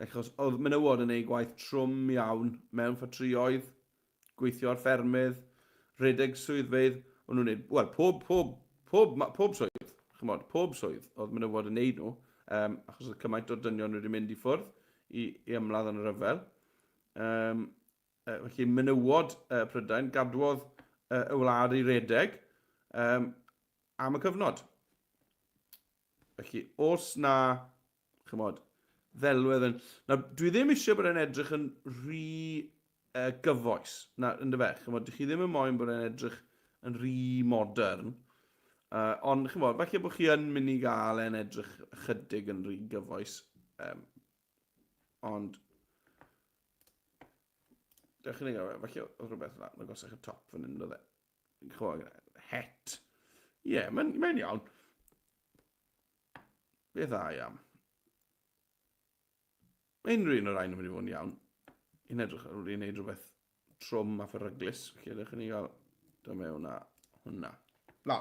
Achos oedd menywod yn gwneud gwaith trwm iawn mewn ffatrïoedd, gweithio ar ffermydd, rhedeg swyddfeydd. O'n nhw'n gwneud, wel, pob, pob, pob, pob swydd, chymod, pob swydd oedd menywod yn gwneud nhw, um, achos oedd cymaint o dynion wedi mynd i ffwrdd i, i ymladd yn y rhyfel. Um, felly menywod uh, Prydain gadwodd uh, y wlad i redeg um, am y cyfnod. Felly, os na, chymod, ddelwedd yn... Na, dwi ddim eisiau bod e'n edrych yn rhy uh, gyfoes, na, yn dyfe, chymod, dych chi ddim yn moyn bod e'n edrych yn rhy modern, uh, ond chymod, falle bod chi yn mynd i gael e'n edrych ychydig yn rhy gyfoes, um, ond Dewch i ni gael, falle oedd rhywbeth yna, yn agosach y top fan hyn, oedd e. Chwa, het. Ie, yeah, mae'n mae iawn. Beth dda iawn. Mae unrhyw un o'r rhain yn mynd i fod yn iawn. I'n edrych ar ôl i wneud rhywbeth trwm a pheryglus. Felly ydych chi'n gael do mewn a hwnna. Na,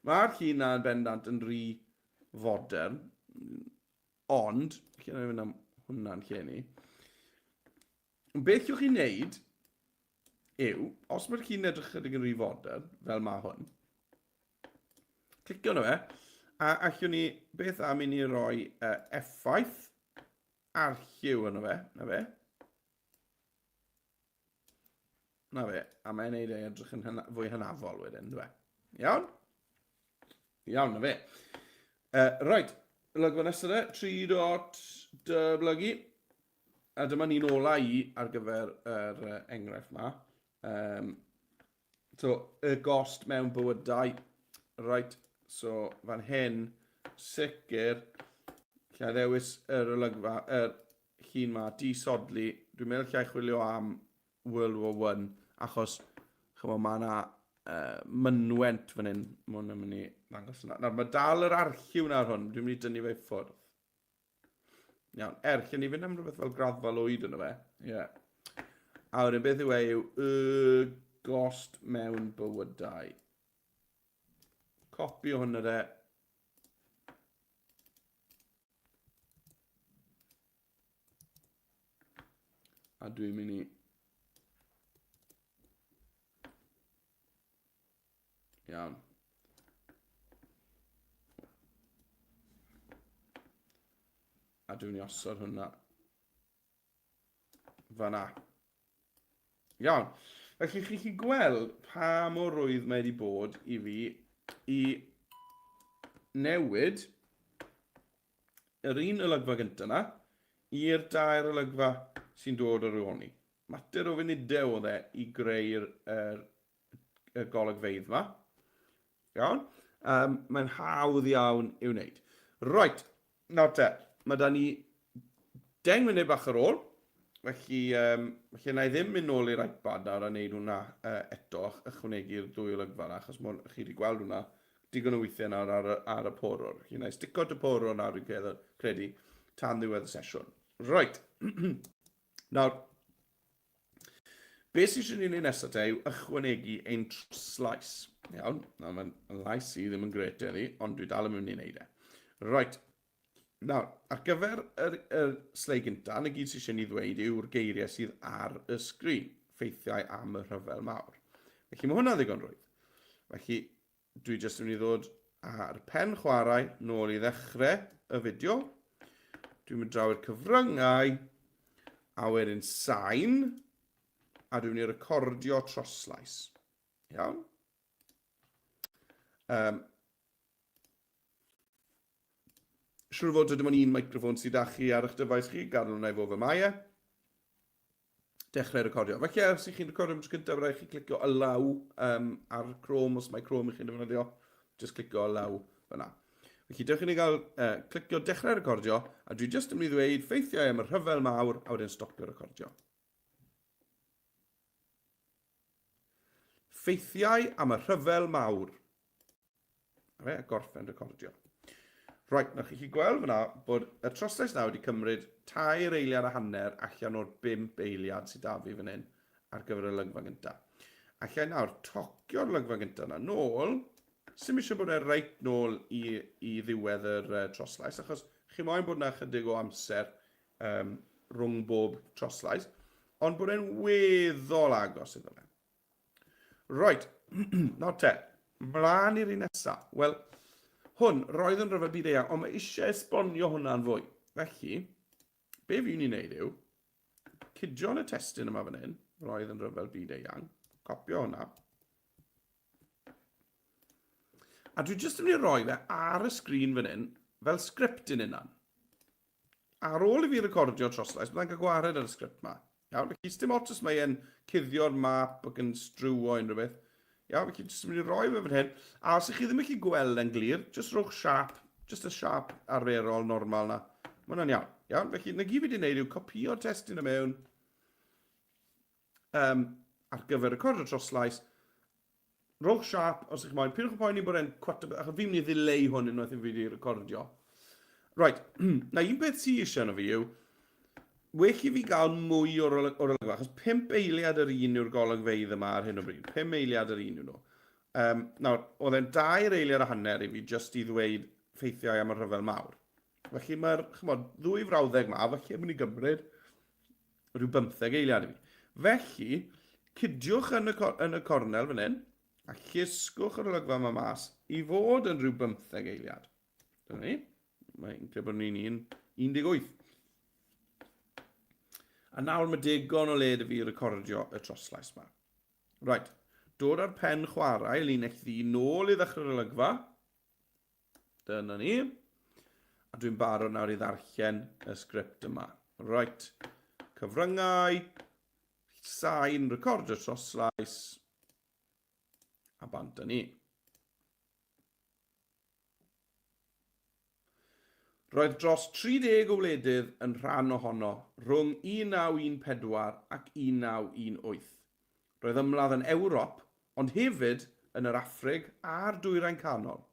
mae'r llun na yn bendant yn rhy fodern. Ond, lle na i fynd am hwnna'n lle ni. Beth yw'ch chi'n neud yw, os mae'r llun edrych chydig yn rhy fodern, fel mae hwn, clicio arno fe, a allwn ni, beth am i ni roi uh, effaith arlliw arno fe, na fe. Na fe, a mae'n neud ei edrych yn hyna, fwy hynafol wedyn, dwi. E? Iawn? Iawn, na fe. Uh, right, lygfa nesaf de, 3 dot dyblygu. A dyma ni'n ola i ar gyfer yr uh, enghraifft ma. Um, so, y gost mewn bywydau. Right, so fan hyn, sicr, lle ddewis yr olygfa, yr llun ma, disodli. Dwi'n meddwl lle chwilio am World War One, achos chymod, mae yna uh, mynwent fan hyn. Mae hwn yn mynd i ddangos yna. Nawr, mae dal yr arlliw na ar hwn. Dwi'n mynd i dynnu fe i ffwrdd. Iawn, er, lle ni fynd am rhywbeth fel graddfa lwyd yno fe. Ie. Yeah. A wedyn beth yw e yw y gost mewn bywydau. Copi o hwnna de. A dwi'n mynd i... Iawn. A dwi'n mynd i osod hwnna. Fan'na. Iawn. Felly chi'n gallu gweld pa mor rwydd mae wedi bod i fi i newid yr un olygfa gyntaf yna i'r dair olygfa sy'n dod ar ôl ni. Mater o funudau oedd e i greu'r er, y golygfeydd yma. Iawn? Um, mae'n hawdd iawn i'w wneud. Right, nawr te, mae da ni 10 munud bach ar ôl, felly, um, felly na i ddim mynd nôl i'r iPad nawr a wneud hwnna uh, eto, ychwanegu'r ddwy olygfa yna, achos mon, chi wedi gweld hwnna digon o weithiau nawr ar, ar y porwr. Felly na i stico at y porwr nawr dwi'n credu tan ddiwedd y sesiwn. Right. nawr, Be sydd eisiau ni wneud nesaf te yw ychwanegu ein troslais. Iawn, nawr mae'n lais i ddim yn gret heddi, ond dwi dal yn mynd i wneud e. Right, nawr, ar gyfer yr, yr slei gyntaf, na gyd sydd eisiau ni ddweud yw'r geiriau sydd ar y sgrin, ffeithiau am y rhyfel mawr. Felly mae hwnna ddigon rwydd. Felly, dwi jyst yn mynd i ddod ar pen chwarae nôl i ddechrau y fideo. Dwi'n mynd draw i'r cyfryngau, a wedyn sain, a dwi'n mynd i recordio troslais. Iawn? Um, siwr fod dim ond un microffon sydd â chi ar eich dyfais chi, gadael hwnna i fod fel mae e. Dechrau recordio. Felly, os ych chi'n recordio am tro cyntaf, rhaid chi clicio allow um, ar Chrome, os mae Chrome i chi'n defnyddio, just clicio allow fyna. Felly, dewch i ni gael uh, clicio dechrau recordio, a dwi jyst yn mynd i ddweud ffeithiau am y rhyfel mawr, a wedyn stopio recordio. Ffeithiau am y rhyfel mawr. Fe, a gorffen recordio. Right, nawr chi'n gweld fyna bod y troslais na wedi cymryd tair eiliad a hanner allan o'r bump eiliad sydd da fi fan hyn ar gyfer y lygfa gyntaf. Allai nawr tocio'r lygfa gyntaf yna nôl, sy'n eisiau bod e reit nôl i, i ddiwedd yr uh, troslais, achos chi moyn bod yna chydig o amser um, rhwng bob troslais, ond bod e'n weddol agos iddo fe. Right, nawr te, mlaen i'r un nesa. Wel, hwn, roedd yn rhyfel byd eang, ond mae eisiau esbonio hwnna'n fwy. Felly, be fi'n ei wneud yw, cydio yn y testun yma fan hyn, roedd yn rhyfel byd eang, copio hwnna. A dwi jyst yn mynd i roi fe ar y sgrin fan hyn, fel sgript yn unan. Ar ôl i fi recordio troslais, byddai'n cael gwared ar y sgript ma. Iawn, felly dim ots os mae e'n cuddio'r map ac yn strewo unrhyw beth. Iawn, felly jyst yn mynd i roi fe fan hyn. A os ych chi ddim yn gallu gweld e'n glir, jyst rhowch siap, jyst y siap arferol, normal na. Mae hwnna'n iawn. Iawn, felly na gyd fi wedi gwneud yw copio'r testun y mewn um, ar gyfer recordio troslais, Rhowch siâp os ych moyn. Pidwch â poeni bod e'n cwato, achos fi'n mynd i ddileu hwn unwaith i fi wedi recordio. Right, na un peth sy eisiau yno fi yw, well i fi gael mwy o'r, or olygfa, achos 5 eiliad yr un yw'r golygfeydd yma ar hyn o bryd. 5 eiliad yr un yw nhw. Um, nawr, oedd e'n dair eiliad a hanner i fi jyst i ddweud ffeithiau am y rhyfel mawr. Felly mae'r, chymod, ddwy frawddeg ma, felly yn mynd i gymryd rhyw bymtheg eiliad i fi. Felly, cydiwch yn y, yn y cornel fan hyn, a llusgwch yr olygfa yma mas i fod yn rhyw bymtheg eiliad. Dyna ni. Mae'n credu bod ni'n 18. A nawr mae digon o le dy fi recordio y troslais yma. Right, dod ar pen chwarae linell ddi nôl i ddechrau'r olygfa. Dyna ni. A dwi'n barod nawr i ddarllen y sgript yma. Right. Cyfryngau, sain, recordio troslais, a bant â ni. Roedd dros 30 o wledydd yn rhan ohono rhwng 1914 ac 1918. Roedd ymladd yn Ewrop, ond hefyd yn yr Affrig a'r Dwyrain Canol.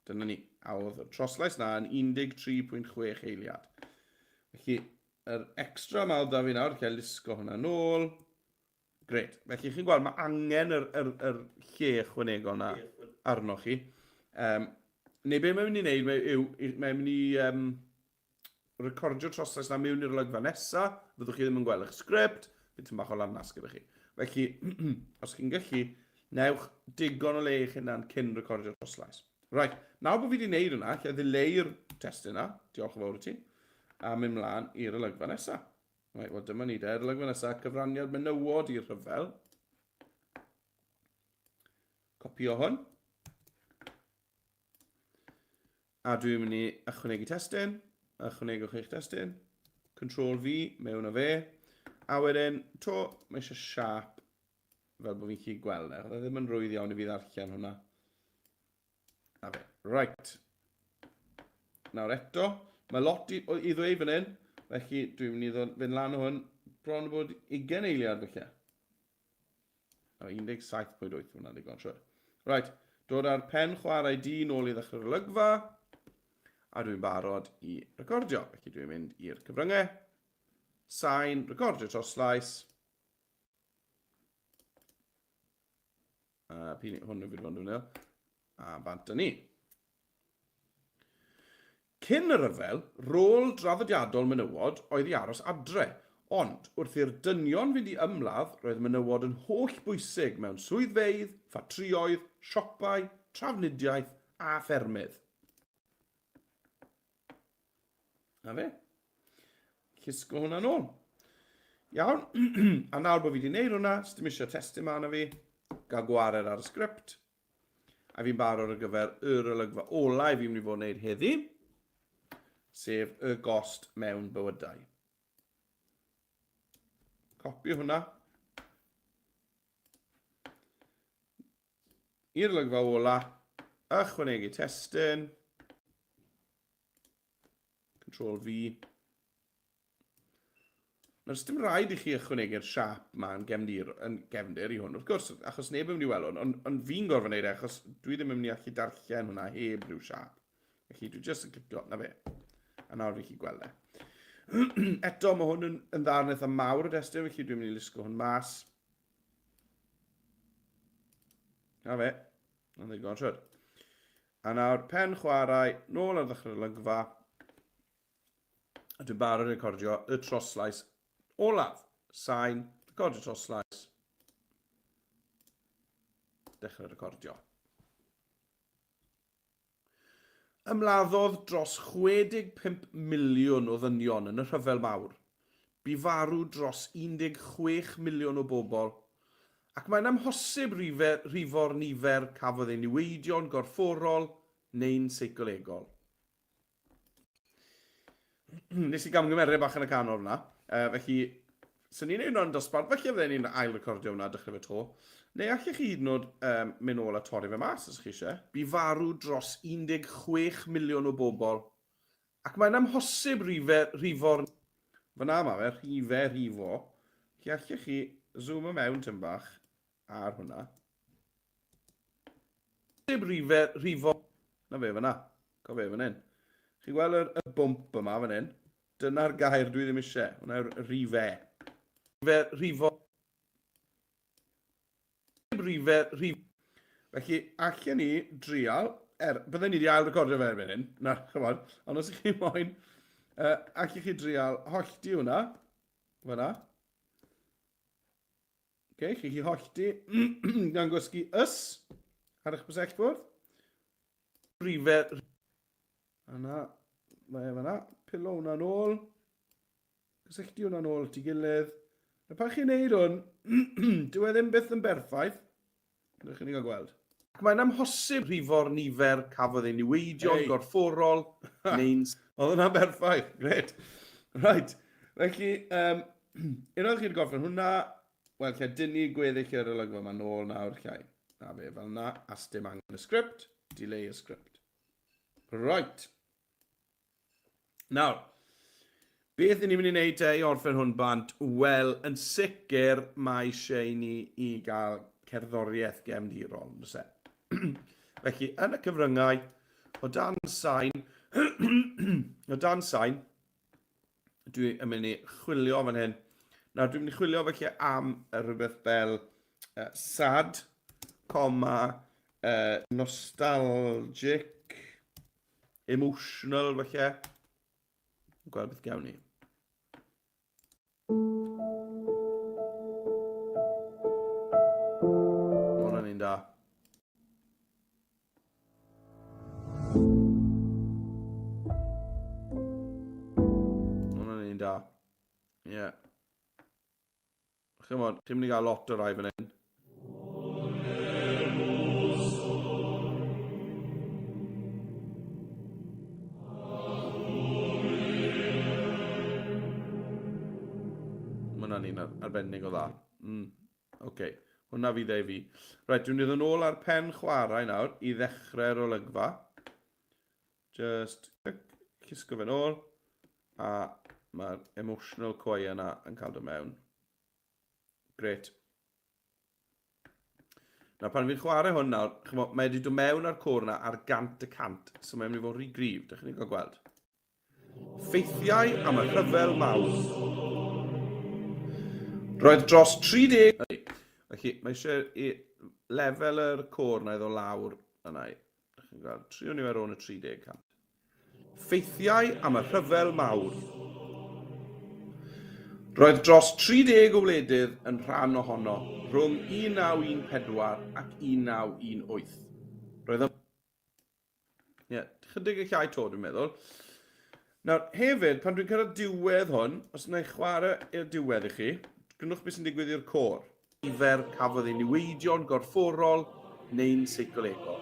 Dyna ni. A oedd y troslais na yn 13.6 eiliad. Felly, yr extra yma oedd da fi nawr, lle lusgo hwnna nôl. Gret. Felly, chi'n gweld, mae angen yr, yr, yr lle ychwanegol na arnoch chi. Um, neu be mae'n mynd i wneud mae, yw, mae'n mynd i um, recordio troslais na mewn i'r olygfa nesa, fyddwch chi ddim yn gweld eich sgript, bydd tipyn bach o lannas gyda chi. Felly, os chi'n gallu, newch digon o le i'ch hunan cyn recordio troslais. Right, nawr bod fi wedi gwneud hwnna, lle ddileu'r testun yna, diolch yn fawr i ti, a mynd mlaen i'r olygfa nesa. Right, wel dyma ni de, olygfa nesaf, cyfraniad menywod i'r rhyfel. Copio hwn. A dwi'n mynd i ychwanegu testun. Ychwanegwch eich testun. Control V, mewn â fe. A wedyn, to, mae eisiau siap fel bod fi'n gallu gweld e. Oedd e ddim yn rwydd iawn i fi ddarllen hwnna. Na fe. Right. Nawr eto, mae lot i, i ddweud fan hyn, felly dwi'n mynd i ddod, fynd lan o hwn bron o bod 20 eiliad felly. O, 17.8 hwnna'n ddigon, siwr. Right, dod ar pen chwarae di nôl i ddechrau'r olygfa, a dwi'n barod i recordio. Felly dwi'n mynd i'r cyfryngau, sain, recordio troslais, A pini, hwn yw fi wedi bod yn defnyddio. A bant â ni. Cyn y rhyfel, rôl draddodiadol menywod oedd i aros adre, ond wrth i'r dynion fynd i ymladd, roedd menywod yn holl bwysig mewn swyddfeydd, ffatrïoedd, siopau, trafnidiaeth a ffermydd. Na fe. Llusgo hwnna nôl. Iawn. A nawr bod fi wedi gwneud hwnna, dim eisiau testun ma arno fi, gael gwared ar y sgript. A fi'n barod ar gyfer yr olygfa ola i fi'n mynd i fod yn gwneud heddi, sef y gost mewn bywydau. Copio hwnna. I'r olygfa ola, ychwanegu testun. Control V. Nawr, dim rhaid i chi ychwanegu'r siap ma yn gefndir, yn gefndir i hwn, wrth gwrs, achos neb yn mynd i weld hwn, ond on fi'n gorfod wneud e, achos dwi ddim yn mynd i allu darllen hwnna heb rhyw siap. Felly dwi jyst yn clicio, na fe. A nawr fi'n gallu gweld e. Eto, mae hwn yn, yn ddarn eitha mawr o destun, felly dwi'n mynd i lusgo hwn mas. Na fe. Yn ddigon siwr. A nawr, pen chwarae, nôl ar ddechrau'r olygfa. A dwi'n barod i recordio y troslais olaf. Sain, recordio troslais. Dechrau recordio. Ymladdodd dros 65 miliwn o ddynion yn y Rhyfel Mawr. Bu farw dros 16 miliwn o bobl, ac mae'n amhosib rhifo'r nifer cafodd eu niweidio'n gorfforol neu'n seicolegol. Nes i gamgymeriad bach yn y canol fyna. Felly, sy'n ni'n neud hwnna'n dosbarth, felly fydden ni'n ail recordio hwnna dechrau fe to. Neu allech chi hyd yn oed um, mynd nôl a torri fe mas os chi eisiau. Bu farw dros 16 miliwn o bobl, ac mae'n amhosib rife, rifo'r... Fyna mae fe, rhife, rhifo. Felly allech chi zoom mewn tyn bach ar hwnna. Dim rife, rhifo. Na fe fyna. Co fe fan hyn. Chi'n gweld yr, y bwmp yma fan hyn? Dyna'r gair dwi ddim eisiau. Hwna yw'r rife. Rife, rhifo. Rife, rhif. Felly, allan ni drial, er, bydden ni wedi ail recordio fe erbyn hyn, na, chymod, ond os ych chi moyn, allwch chi drial hollti hwnna, fyna. Okay, chi chi hollti gan gwasgu ys ar eich bysellfwrdd. Rife. Yna, mae e fan'na. Pilo hwnna nôl. Cysylltu hwnna nôl at ei gilydd. A pan chi'n neud hwn, dyw e ddim byth yn berffaith. Rydych chi'n gael gweld. Ac mae'n amhosib rhifo'r nifer cafodd ei niweidio'n hey. gorfforol neu'n... Oedd hwnna'n berffaith, gret. Right, felly, um, unwaith chi wedi gorffen hwnna, wel, lle dynnu gweddill yr olygfa yma nôl nawr, llai. Na fe, fel na, a sdim angen y sgript, delay y sgript. Right. Nawr, beth ni'n mynd i wneud te i orffen hwn bant? Wel, yn sicr mae eisiau i ni i gael cerddoriaeth gefndirol, yn e? Felly, yn y cyfryngau, o dan sain, o dan sain, dwi yn mynd i chwilio fan hyn. Nawr, dwi'n mynd i chwilio felly am rhywbeth fel uh, sad, coma, uh, nostalgic, Emotional, falle. Gweld beth gawn ni. Hwna'n un da. Hwna'n un da. Ie. Yeah. Chymod, chi'n mynd i gael lot o rai fan hyn. Mae hwnna'n un arbennig o dda. Mm. Oce, okay. Hwnna fydd e i fi. Reit, dwi'n mynd i ddod nôl ar pen chwarae nawr i ddechrau'r olygfa. Just clic, llusgo fe nôl, a mae'r emotional choir yna yn cael dod mewn. Gret. Nawr, pan fi'n chwarae hwn nawr, chymod, mae wedi dod mewn ar côr yna ar 100%, so mae'n mynd i fod rhy gryf, dych chi'n cael gweld. Ffeithiau am y Rhyfel Mawr. Roedd dros 30... Felly, mae eisiau i lefel yr côr na i ddod lawr yna. Dych chi'n gweld, trio ni fe rhwng y 30 cant. Ffeithiau am y Rhyfel Mawr. Roedd dros 30 o wledydd yn rhan ohono rhwng 1914 ac 1918. Roedd y Ie, yeah, chydig y llai to, dwi'n meddwl. Nawr, hefyd, pan dwi'n cyrraedd diwedd hwn, os wna i chwarae i'r diwedd i chi, gwrandwch beth sy'n digwydd i'r côr. Nifer cafodd ei niweidio'n gorfforol neu'n seicolegol.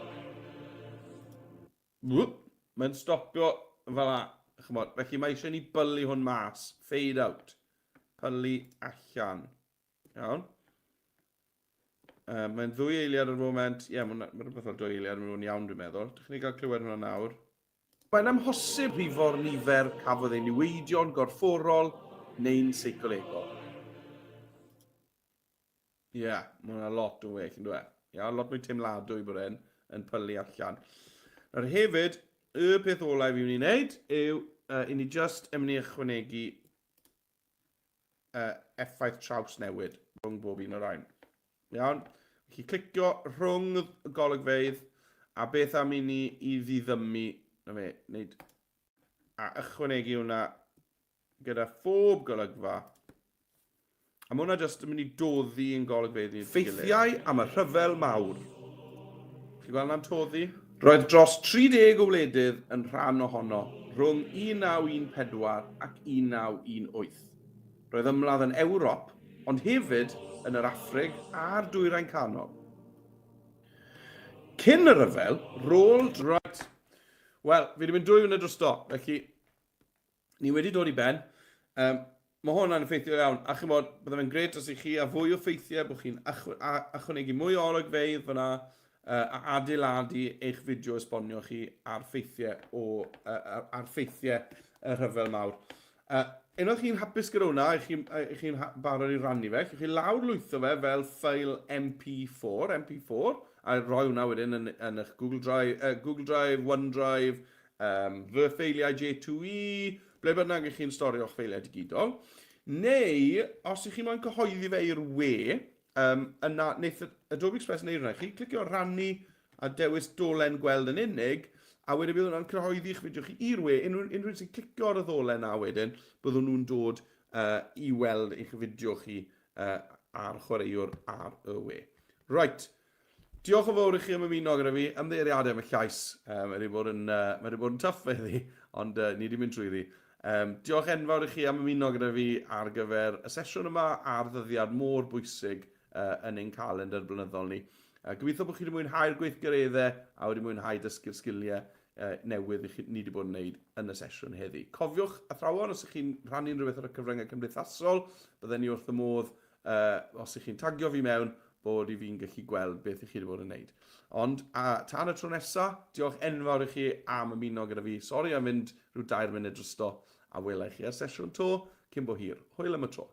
Mae'n stopio fel 'a, ch'mod. Felly mae eisiau ni bylu hwn mas. Fade out. Pylu allan. Iawn. Mae'n ddwy eiliad ar y foment. Ie, yeah, mae'n ma rhywbeth fel dwy eiliad yn mynd iawn, dwi'n meddwl. Dych chi'n cael clywed hwnna nawr. Mae'n amhosib rhifo'r nifer cafodd ei niweidio'n gorfforol neu'n seicolegol. Ie, yeah, mae hwnna lot yn well, yn dweud. Ie, yeah, lot mwy teimladwy bod e'n yn pylu allan. Nawr hefyd, y peth olau fi'n mynd i wneud yw uh, i ni just yn mynd i ychwanegu uh, effaith trawsnewid rhwng bob un o'r rhain. Iawn? Felly clicio rhwng y golygfeydd a beth am i ni i ddiddymu, na fe, wneud, a ychwanegu hwnna gyda phob golygfa. A mae hwnna jyst yn mynd i doddi yn golygfeydd ni. Ffeithiau am y rhyfel mawr. Chi'n gweld na'n toddi? Roedd dros 30 o wledydd yn rhan ohono rhwng 1914 ac 1918. Roedd ymladd yn Ewrop, ond hefyd yn yr Affrig a'r Dwyrain Canol. Cyn y rhyfel, rôl... Reit. Wel, fi wedi mynd dwy funud drosto, felly ni wedi dod i ben. Um, mae hwn yn effeithiol iawn, a chymod, bydde fe'n gret os i chi a fwy o ffeithiau, bod chi'n ychwanegu mwy o olygfeydd fyna, uh, a adeiladu eich fideo esbonio chi ar ffeithiau, o, uh, ar ffeithiau y rhyfel mawr. Uh, unwaith chi'n hapus gyda hwnna, i chi'n chi barod i rannu fe, chi lawr lwytho fe fel ffael MP4, MP4, a rhoi hwnna wedyn yn, yn eich Google Drive, uh, Google Drive, OneDrive, um, fy ffeiliau J2E, ble bynnag ych chi'n storio'ch ffeiliau digidol. Neu, os ych chi'n moyn cyhoeddi fe i'r we, um, yna wneith Adobe Express wneud hwnna. Chi clicio rannu a dewis dolen gweld yn unig, a wedyn bydd hwnna'n cyhoeddi eich fideo chi i'r we. Unrhyw, unrhyw sy'n clicio ar y ddolen na wedyn, byddwn nhw'n dod uh, i weld eich fideo chi uh, ar chwaraewr ar y we. Right, Diolch yn fawr i chi am ymuno gyda fi. Ymddiheuriadau am y llais. Um, mae wedi bod yn, uh, mae wedi bod yn tough heddi, ond uh, ni wedi mynd trwyddi. Um, diolch enfawr i chi am ymuno gyda fi ar gyfer y sesiwn yma a'r ddyddiad mor bwysig uh, yn ein calendr blynyddol ni. Uh, gobeithio bod chi wedi mwynhau'r gweithgareddau a wedi mwynhau dysgu'r sgiliau uh, newydd i chi, ni wedi bod yn gwneud yn y sesiwn heddi. Cofiwch, athrawon, os ydych chi'n rhannu unrhyw beth ar y cyfryngau cymdeithasol, bydden ni wrth y modd Uh, os ych chi'n tagio fi mewn, bod i fi'n gallu gweld beth ych chi wedi bod yn neud. Ond a, tan y tro nesa, diolch enfawr i chi am ymuno gyda fi. Sori am fynd rhyw dair munud drosto, a wela i chi ar sesiwn to cyn bo hir. Hwyl am y tro.